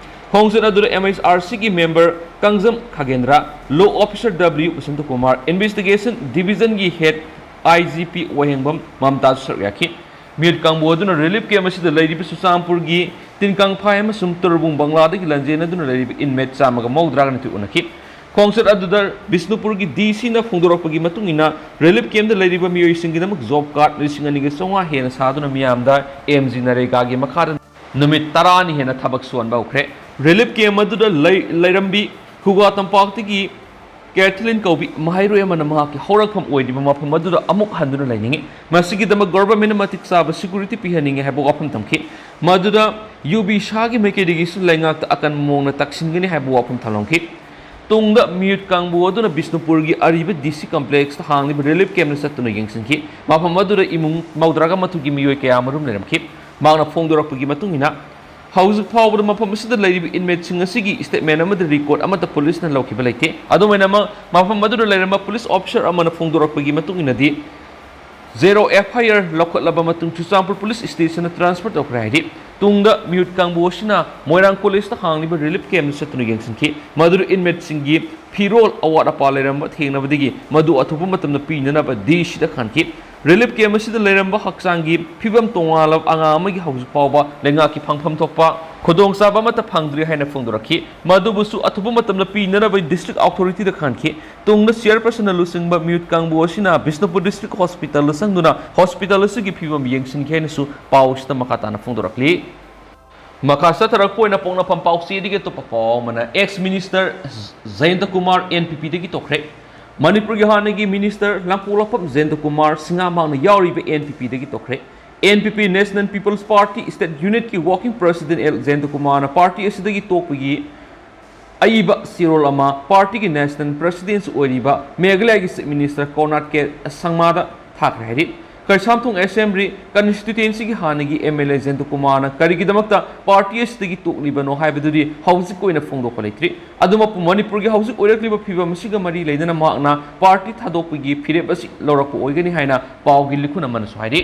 ꯈꯣꯡꯆꯠ ꯑꯗꯨꯗ M H R C ꯒꯤ member Kangjam Khagendra, Law Officer W Basanta Kumar, Investigation Division ꯒꯤ Head I G P ꯋꯥꯍꯦꯡꯕꯝ ꯃꯝꯇꯥꯁꯨ ꯁꯔꯨꯛ ꯌꯥꯈꯤ꯫ ꯃꯤꯍꯨꯠ ꯀꯥꯡꯕꯨ ꯑꯗꯨꯅ ꯔꯤꯂꯤꯐ ꯀꯦꯝꯞ ꯑꯁꯤꯗ ꯂꯩꯔꯤꯕ ꯆꯨꯔꯆꯥꯟꯄꯨꯔꯒꯤ ꯇꯤꯟꯀꯥꯡꯐꯥꯏ ꯑꯃꯁꯨꯡ ꯇꯨꯔꯕꯨꯡ ꯕꯪꯒ꯭ꯂꯥꯗꯒꯤ ꯂꯥꯟꯖꯦꯟꯅꯗꯨꯅ ꯂꯩꯔꯤꯕ ꯏꯟꯃꯦꯠ ꯆꯥꯝꯃꯒ ꯃꯧꯗ꯭ꯔꯥꯒ ꯅꯤꯊꯣꯏ ꯎꯅꯈꯤ꯫ ꯈꯣꯡꯆꯠ ꯑꯗꯨꯗ ꯕꯤꯁꯅꯨꯄꯨꯔꯒꯤ D C ꯅ ꯐꯣꯡꯗꯣꯔꯛꯄꯒꯤ ꯃꯇꯨꯡ ꯏꯟꯅ, ꯔꯤꯂꯤꯐ ꯀꯦꯝꯞꯇ ꯂꯩꯔꯤꯕ ꯃꯤꯑꯣꯏꯁꯤꯡꯒꯤꯗꯃꯛ ꯖꯣꯕ ꯀꯥꯔꯗ ꯂꯤꯁꯤꯡ ꯑꯅꯤꯒ ꯆꯥꯝꯃꯉꯥ ꯍꯦꯟꯅ ꯁꯥꯗꯨꯅ ꯃꯤꯌꯥꯝꯗ M G ꯅꯔꯦꯒꯥꯒꯤ ꯃꯈꯥꯗ ꯅꯨꯃꯤꯠ ꯇꯔꯥꯅꯤ ꯍꯦꯟꯅ ꯊꯕꯛ ꯁꯨꯍꯟꯕ ꯍꯧꯈ꯭ꯔꯦ꯫ ꯔꯤꯂꯤꯐ ꯀꯦꯝꯞ ꯑꯗꯨꯗ ꯂꯩ-, ꯂꯩꯔꯝꯕꯤ ꯈꯨꯒꯥ ꯇꯝꯄꯥꯛꯇꯒꯤ ꯀꯦꯊꯂꯤꯟ ꯀꯧꯕꯤ ꯃꯍꯩꯔꯣꯏ ꯑꯃꯅ ꯃꯍꯥꯛꯀꯤ ꯍꯧꯔꯛꯐꯝ ꯑꯣꯏꯔꯤꯕ ꯃꯐꯝ ꯑꯗꯨꯗ ꯑꯃꯨꯛ ꯍꯟꯗꯨꯅ ꯂꯩꯅꯤꯡꯏ꯫ ꯃꯁꯤꯒꯤꯗꯃꯛ ꯒꯣꯚꯔꯟꯃꯦꯟꯠꯅ ꯃꯇꯤꯛ ꯆꯥꯕ ꯁꯦꯀ꯭ꯌꯨꯔꯤꯇꯤ ꯄꯤꯍꯟꯅꯤꯡꯏ ꯍꯥꯏꯕ ꯋꯥꯐꯝ ꯊꯝꯈꯤ꯫ ꯃꯗꯨꯗ ꯌꯨ ꯕꯤ ꯁꯥꯒꯤ ꯃꯥꯏꯀꯩꯗꯒꯤꯁꯨ ꯂꯩꯉꯥꯛꯇ ꯑꯀꯟꯕ ꯃꯑꯣꯡꯗ ꯇꯛꯁꯤꯟꯒꯅꯤ ꯍꯥꯏꯕ ꯋꯥꯐꯝ ꯊꯝꯂꯝꯈꯤ꯫ ꯇꯨꯡꯗ ꯃꯤꯌꯨꯠ ꯀꯥꯡꯕꯨ ꯑꯗꯨꯅ ꯕꯤꯁꯅꯨꯄꯨꯔꯒꯤ ꯑꯔꯤꯕ ꯗꯤ ꯁꯤ ꯀꯝꯄ꯭ꯂꯦꯛꯁꯇ ꯍꯥꯡꯂꯤꯕ ꯔꯤꯂꯤꯐ ꯀꯦꯝꯞꯇ ꯆꯠꯇꯨꯅ ꯌꯦꯡꯁꯤꯟꯈꯤ꯫ ꯃꯐꯝ ꯑꯗꯨꯗ ꯏꯃꯨꯡ ꯃꯧꯗ꯭ꯔꯥꯒ ꯃꯊꯛꯀꯤ ꯃꯤꯑꯣꯏ ꯀꯌꯥ ꯑꯃꯔꯣꯝ ꯂꯩꯔꯝꯈꯤ꯫ ꯃꯍꯥꯛꯅ ꯐꯣꯡꯗꯣꯔꯛꯄꯒꯤ ꯃꯇꯨꯡ ꯏꯟꯅ, ꯍꯧꯖꯤꯛ ꯐꯥꯎꯕꯗ ꯃꯐꯝ ꯑꯁꯤꯗ ꯂꯩꯔꯤꯕ ꯏꯟꯃꯦꯠꯁꯤꯡ ꯑꯁꯤꯒꯤ ꯁ꯭ꯇꯦꯠꯃꯦꯟ ꯑꯃꯗꯤ ꯔꯤꯀꯣꯔꯗ ꯑꯃꯠꯇ ꯄꯨꯂꯤꯁꯅ ꯂꯧꯈꯤꯕ ꯂꯩꯇꯦ꯫ ꯑꯗꯨꯃꯥꯏꯅꯃꯛ, ꯃꯐꯝ ꯑꯗꯨꯗ ꯂꯩꯔꯝꯕ ꯄꯨꯂꯤꯁ ꯑꯣꯐꯤꯁꯔ ꯑꯃꯅ ꯐꯣꯡꯗꯣꯔꯛꯄꯒꯤ ꯃꯇꯨꯡ ꯏꯟꯅꯗꯤ, ꯖꯦꯔꯣ ꯑꯦꯐ ꯑꯥꯏ ꯑꯥꯔ ꯂꯧꯈꯠꯂꯕ ꯃꯇꯨꯡ ꯆꯨꯔꯆꯥꯟꯄꯨꯔ ꯄꯨꯂꯤꯁ ꯁ꯭ꯇꯦꯁꯟꯗ ꯇ꯭ꯔꯥꯟꯁꯐꯔ ꯇꯧꯈ꯭ꯔꯦ ꯍꯥꯏꯔꯤ꯫ ꯇꯨꯡꯗ ꯃꯤꯌꯨꯠ ꯀꯥꯡꯕꯨ ꯑꯁꯤꯅ ꯃꯣꯏꯔꯥꯡ ꯀꯣꯂꯦꯖꯇ ꯍꯥꯡꯂꯤꯕ ꯔꯤꯂꯤꯐ ꯀꯦꯝꯞꯇ ꯆꯠꯇꯨꯅ ꯌꯦꯡꯁꯤꯟꯈꯤ꯫ ꯃꯗꯨꯗ ꯏꯟꯃꯦꯠꯁꯤꯡꯒꯤ ꯐꯤꯔꯣꯜ ꯑꯋꯥꯠ ꯑꯄꯥ ꯂꯩꯔꯝꯕ ꯊꯦꯡꯅꯕꯗꯒꯤ ꯃꯗꯨ ꯑꯊꯨꯕ ꯃꯇꯝꯗ ꯄꯤꯅꯅꯕ ꯗꯤ ꯁꯤꯗ ꯈꯟꯈꯤ꯫ ꯔꯤꯂꯤꯐ ꯀꯦꯝꯞ ꯑꯁꯤꯗ ꯂꯩꯔꯝꯕ ꯍꯛꯆꯥꯡꯒꯤ ꯐꯤꯕꯝ ꯇꯣꯉꯥꯜꯂꯕ ꯑꯉꯥꯡ ꯑꯃꯒꯤ ꯍꯧꯖꯤꯛ ꯐꯥꯎꯕ ꯂꯩꯉꯥꯛꯀꯤ ꯐꯪꯐꯝ ꯊꯣꯛꯄ ꯈꯨꯗꯣꯡꯆꯥꯕ ꯑꯃꯠꯇ ꯐꯪꯗ꯭ꯔꯤ ꯍꯥꯏꯅ ꯐꯣꯡꯗꯣꯔꯛꯈꯤ꯫ ꯃꯗꯨꯕꯨꯁꯨ ꯑꯊꯨꯕ ꯃꯇꯝꯗ ꯄꯤꯅꯅꯕ ꯗꯤꯁꯇ꯭ꯔꯤꯛ ꯑꯣꯊꯣꯔꯤꯇꯤꯗ ꯈꯟꯈꯤ꯫ ꯇꯨꯡꯗ ꯆꯤꯌꯔꯄꯔꯁꯟꯅ ꯂꯨꯆꯤꯡꯕ ꯃꯤꯌꯨꯠ ꯀꯥꯡꯕꯨ ꯑꯁꯤꯅ ꯕꯤꯁꯅꯨꯄꯨꯔ ꯗꯤꯁꯇ꯭ꯔꯤꯛ ꯍꯣꯁꯄꯤꯇꯥꯜꯗ ꯆꯪꯗꯨꯅ ꯍꯣꯁꯄꯤꯇꯥꯜ ꯑꯁꯤꯒꯤ ꯐꯤꯕꯝ ꯌꯦꯡꯁꯤꯟꯈꯤ ꯍꯥꯏꯅꯁꯨ ꯄꯥꯎ ꯑꯁꯤꯗ ꯃꯈꯥ ꯇꯥꯅ ꯐꯣꯡꯗꯣꯔꯛꯂꯤ꯫ ꯃꯈꯥ ꯆꯠꯊꯔꯛꯄ ꯑꯣꯏꯅ ꯄꯣꯛꯅꯐꯝ ꯄꯥꯎꯆꯦꯗꯒꯤ ꯑꯇꯣꯞꯄ ꯄꯥꯎ ꯑꯃꯅ, ex minister Jayanta Kumar N P ꯄꯤꯗꯒꯤ ꯇꯣꯛꯈ꯭ꯔꯦ꯫ ꯃꯅꯤꯄꯨꯔꯒꯤ ꯍꯥꯟꯅꯒꯤ ꯃꯤꯅꯤꯁꯇꯔ ꯂꯥꯡꯄꯣꯛꯂꯥꯛꯄꯝ ꯖꯌꯟꯇ ꯀꯨꯃꯥꯔ ꯁꯤꯡꯍꯥ ꯃꯍꯥꯛꯅ ꯌꯥꯎꯔꯤꯕ ꯑꯦꯟ ꯄꯤ ꯄꯤꯗꯒꯤ ꯇꯣꯛꯈ꯭ꯔꯦ꯫ N P P, National People's Party, state ꯌꯨꯅꯤꯠꯀꯤ ꯋꯥꯔꯀꯤꯡ ꯄ꯭ꯔꯦꯁꯤꯗꯦꯟꯠ ꯑꯦꯜ ꯖꯌꯟꯇ ꯀꯨꯃꯥꯔꯅ ꯄꯥꯔꯇꯤ ꯑꯁꯤꯗꯒꯤ ꯇꯣꯛꯄꯒꯤ ꯑꯏꯕ ꯆꯦꯔꯣꯜ ꯑꯃ ꯄꯥꯔꯇꯤꯒꯤ ꯅꯦꯁꯅꯦꯜ ꯄ꯭ꯔꯦꯁꯤꯗꯦꯟꯠꯁꯨ ꯑꯣꯏꯔꯤꯕ ꯃꯦꯘꯥꯂꯌꯥꯒꯤ ꯆꯤꯐ ꯃꯤꯅꯤꯁꯇꯔ ꯀꯣꯟꯔꯥꯗ ꯀꯦ ꯁꯪꯃꯥꯗ ꯊꯥꯈ꯭ꯔꯦ ꯍꯥꯏꯔꯤ꯫ ꯀꯩꯁꯥꯝꯊꯣꯡ ꯑꯦꯁꯦꯝꯕ꯭ꯂꯤ ꯀꯟꯁꯇꯤꯇ꯭ꯌꯨꯑꯦꯟꯁꯤꯒꯤ ꯍꯥꯟꯅꯒꯤ ꯑꯦꯝ ꯑꯦꯜ ꯑꯦ ꯖꯌꯟꯇ ꯀꯨꯃꯥꯔꯅ ꯀꯔꯤꯒꯤꯗꯃꯛꯇ ꯄꯥꯔꯇꯤ ꯑꯁꯤꯗꯒꯤ ꯇꯣꯛꯂꯤꯕꯅꯣ ꯍꯥꯏꯕꯗꯨꯗꯤ ꯍꯧꯖꯤꯛꯀꯤ ꯑꯣꯏꯅ ꯐꯣꯡꯗꯣꯛꯄ ꯂꯩꯇ꯭ꯔꯤ꯫ ꯑꯗꯨꯃꯛꯄꯨ, ꯃꯅꯤꯄꯨꯔꯒꯤ ꯍꯧꯖꯤꯛ ꯑꯣꯏꯔꯛꯂꯤꯕ ꯐꯤꯕꯝ ꯑꯁꯤꯒ ꯃꯔꯤ ꯂꯩꯅꯅ ꯃꯍꯥꯛꯅ ꯄꯥꯔꯇꯤ ꯊꯥꯗꯣꯛꯄꯒꯤ ꯐꯤꯔꯦꯞ ꯑꯁꯤ ꯂꯧꯔꯛꯄ ꯑꯣꯏꯒꯅꯤ ꯍꯥꯏꯅ ꯄꯥꯎꯒꯤ ꯂꯤꯈꯨꯟ ꯑꯃꯅꯁꯨ ꯍꯥꯏꯔꯤ꯫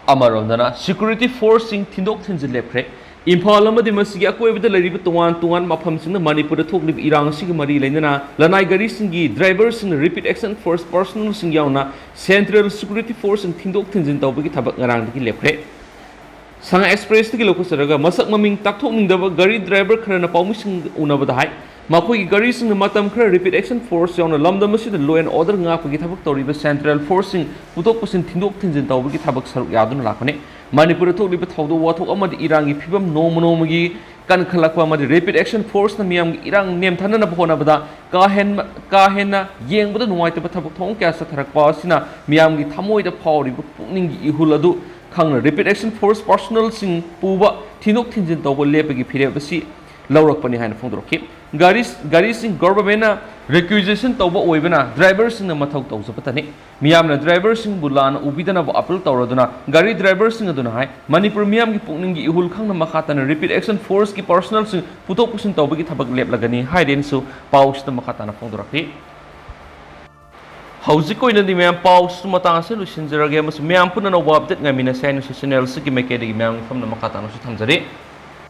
ꯑꯃꯔꯣꯝꯗꯅ, ꯁꯦꯀ꯭ꯌꯨꯔꯤꯇꯤ ꯐꯣꯔꯁꯁꯤꯡ ꯊꯤꯟꯗꯣꯛ ꯊꯤꯟꯖꯤꯟ ꯂꯦꯞꯈ꯭ꯔꯦ꯫ ꯏꯝꯐꯥꯜ ꯑꯃꯗꯤ ꯃꯁꯤꯒꯤ ꯑꯀꯣꯏꯕꯗ ꯂꯩꯔꯤꯕ ꯇꯣꯉꯥꯟ ꯇꯣꯉꯥꯟꯕ ꯃꯐꯝꯁꯤꯡꯗ ꯃꯅꯤꯄꯨꯔꯗ ꯊꯣꯛꯂꯤꯕ ꯏꯔꯥꯡ ꯑꯁꯤꯒ ꯃꯔꯤ ꯂꯩꯅꯅ ꯂꯅꯥꯏ ꯒꯥꯔꯤꯁꯤꯡꯒꯤ ꯗ꯭ꯔꯥꯏꯚꯔꯁꯤꯡꯅ ꯔꯦꯄꯤꯗ ꯑꯦꯛꯁꯟ ꯐꯣꯔꯁ ꯄꯔꯁꯣꯅꯦꯜꯁꯤꯡ ꯌꯥꯎꯅ ꯁꯦꯟꯇ꯭ꯔꯦꯜ ꯁꯦꯀ꯭ꯌꯨꯔꯤꯇꯤ ꯐꯣꯔꯁꯁꯤꯡ ꯊꯤꯟꯗꯣꯛ ꯊꯤꯟꯖꯤꯟ ꯇꯧꯕꯒꯤ ꯊꯕꯛ ꯉꯔꯥꯡꯗꯒꯤ ꯂꯦꯞꯈ꯭ꯔꯦ꯫ ꯁꯉꯥꯏ ꯑꯦꯛꯁꯄ꯭ꯔꯦꯁꯇꯒꯤ ꯂꯧꯈꯠꯆꯔꯒ ꯃꯁꯛ ꯃꯃꯤꯡ ꯇꯥꯛꯊꯣꯛꯅꯤꯡꯗꯕ ꯒꯥꯔꯤ ꯗ꯭ꯔꯥꯏꯚꯔ ꯈꯔꯅ ꯄꯥꯎꯃꯤꯁꯤꯡ ꯎꯅꯕꯗ ꯍꯥꯏ, ꯃꯈꯣꯏꯒꯤ ꯒꯥꯔꯤꯁꯤꯡꯅ ꯃꯇꯝ ꯈꯔ ꯔꯦꯄꯤꯗ ꯑꯦꯛꯁꯟ ꯐꯣꯔꯁ ꯌꯥꯎꯅ ꯂꯝꯗꯝ ꯑꯁꯤꯗ ꯂꯣ ꯑꯦꯟ ꯑꯣꯔꯗꯔ ꯉꯥꯛꯄꯒꯤ ꯊꯕꯛ ꯇꯧꯔꯤꯕ ꯁꯦꯟꯇ꯭ꯔꯦꯜ ꯐꯣꯔꯁꯁꯤꯡ ꯄꯨꯊꯣꯛ ꯄꯨꯁꯤꯟ, ꯊꯤꯟꯗꯣꯛ ꯊꯤꯟꯖꯤꯟ ꯇꯧꯕꯒꯤ ꯊꯕꯛ ꯁꯔꯨꯛ ꯌꯥꯗꯨꯅ ꯂꯥꯛꯄꯅꯤ꯫ ꯃꯅꯤꯄꯨꯔꯗ ꯊꯣꯛꯂꯤꯕ ꯊꯧꯗꯣꯛ ꯋꯥꯊꯣꯛ ꯑꯃꯗꯤ ꯏꯔꯥꯡꯒꯤ ꯐꯤꯕꯝ ꯅꯣꯡꯃ ꯅꯣꯡꯃꯒꯤ ꯀꯟꯈꯠꯂꯛꯄ ꯑꯃꯗꯤ ꯔꯦꯄꯤꯗ ꯑꯦꯛꯁꯟ ꯐꯣꯔꯁꯅ ꯃꯤꯌꯥꯝꯒꯤ ꯏꯔꯥꯡ ꯅꯦꯝꯊꯅꯅꯕ ꯍꯣꯠꯅꯕꯗ ꯀꯥ ꯍꯦꯟꯕ, ꯀꯥ ꯍꯦꯟꯅ ꯌꯦꯡꯕꯗ ꯅꯨꯡꯉꯥꯏꯇꯕ ꯊꯕꯛ ꯊꯧꯑꯣꯡ ꯀꯌꯥ ꯆꯠꯊꯔꯛꯄ ꯑꯁꯤꯅ ꯃꯤꯌꯥꯝꯒꯤ ꯊꯃꯣꯏꯗ ꯐꯥꯎꯔꯤꯕ ꯄꯨꯛꯅꯤꯡꯒꯤ ꯏꯍꯨꯜ ꯑꯗꯨ ꯈꯪꯅ ꯔꯦꯄꯤꯗ ꯑꯦꯛꯁꯟ ꯐꯣꯔꯁ ꯄꯔꯁꯣꯅꯦꯜꯁꯤꯡ ꯄꯨꯕ ꯊꯤꯟꯗꯣꯛ ꯊꯤꯟꯖꯤꯟ ꯇꯧꯕ ꯂꯦꯞꯄꯒꯤ ꯐꯤꯔꯦꯞ ꯑꯁꯤ ꯂꯧꯔꯛꯄꯅꯤ ꯍꯥꯏꯅ ꯐꯣꯡꯗꯣꯔꯛꯈꯤ꯫ ꯒꯥꯔꯤ, ꯒꯥꯔꯤꯁꯤꯡ ꯒꯣꯚꯔꯟꯃꯦꯟꯠꯅ ꯔꯤꯀ꯭ꯋꯤꯖꯤꯁꯟ ꯇꯧꯕ ꯑꯣꯏꯕꯅ ꯗ꯭ꯔꯥꯏꯚꯔꯁꯤꯡꯅ ꯃꯊꯧ ꯇꯧꯖꯕꯇꯅꯤ꯫ ꯃꯤꯌꯥꯝꯅ ꯗ꯭ꯔꯥꯏꯚꯔꯁꯤꯡꯕꯨ ꯂꯥꯟꯅ ꯎꯕꯤꯗꯅꯕ ꯑꯄꯤꯜ ꯇꯧꯔꯗꯨꯅ ꯒꯥꯔꯤ ꯗ꯭ꯔꯥꯏꯚꯔꯁꯤꯡ ꯑꯗꯨꯅ ꯍꯥꯏ, ꯃꯅꯤꯄꯨꯔ ꯃꯤꯌꯥꯝꯒꯤ ꯄꯨꯛꯅꯤꯡꯒꯤ ꯏꯍꯨꯜ ꯈꯪꯅ ꯃꯈꯥ ꯇꯥꯅ ꯔꯦꯄꯤꯗ ꯑꯦꯛꯁꯟ ꯐꯣꯔꯁꯀꯤ ꯄꯔꯁꯣꯅꯦꯜꯁꯤꯡ ꯄꯨꯊꯣꯛ ꯄꯨꯁꯤꯟ ꯇꯧꯕꯒꯤ ꯊꯕꯛ ꯂꯦꯞꯂꯒꯅꯤ ꯍꯥꯏꯔꯦꯅꯁꯨ ꯄꯥꯎꯁꯤꯗ ꯃꯈꯥ ꯇꯥꯅ ꯐꯣꯡꯗꯣꯔꯛꯂꯤ꯫ ꯍꯧꯖꯤꯛ ꯑꯣꯏꯅꯗꯤ ꯃꯌꯥꯝ ꯄꯥꯎꯁꯨ ꯃꯇꯥꯡ ꯑꯁꯤ ꯂꯣꯏꯁꯤꯟꯖꯔꯒꯦ ꯑꯃꯁꯨꯡ ꯃꯌꯥꯝ ꯄꯨꯟꯅ ꯑꯅꯧꯕ ꯑꯞꯗꯦꯠ ꯉꯥꯏꯃꯤꯟꯅꯁꯦ ꯍꯥꯏꯅꯁꯨ ꯆꯦꯅꯦꯜꯁꯤꯒꯤ ꯃꯥꯏꯀꯩꯗꯒꯤ ꯃꯌꯥꯝꯒꯤ ꯃꯐꯝꯗ ꯃꯈꯥ ꯇꯥꯅꯁꯨ ꯊꯝꯖꯔꯤ꯫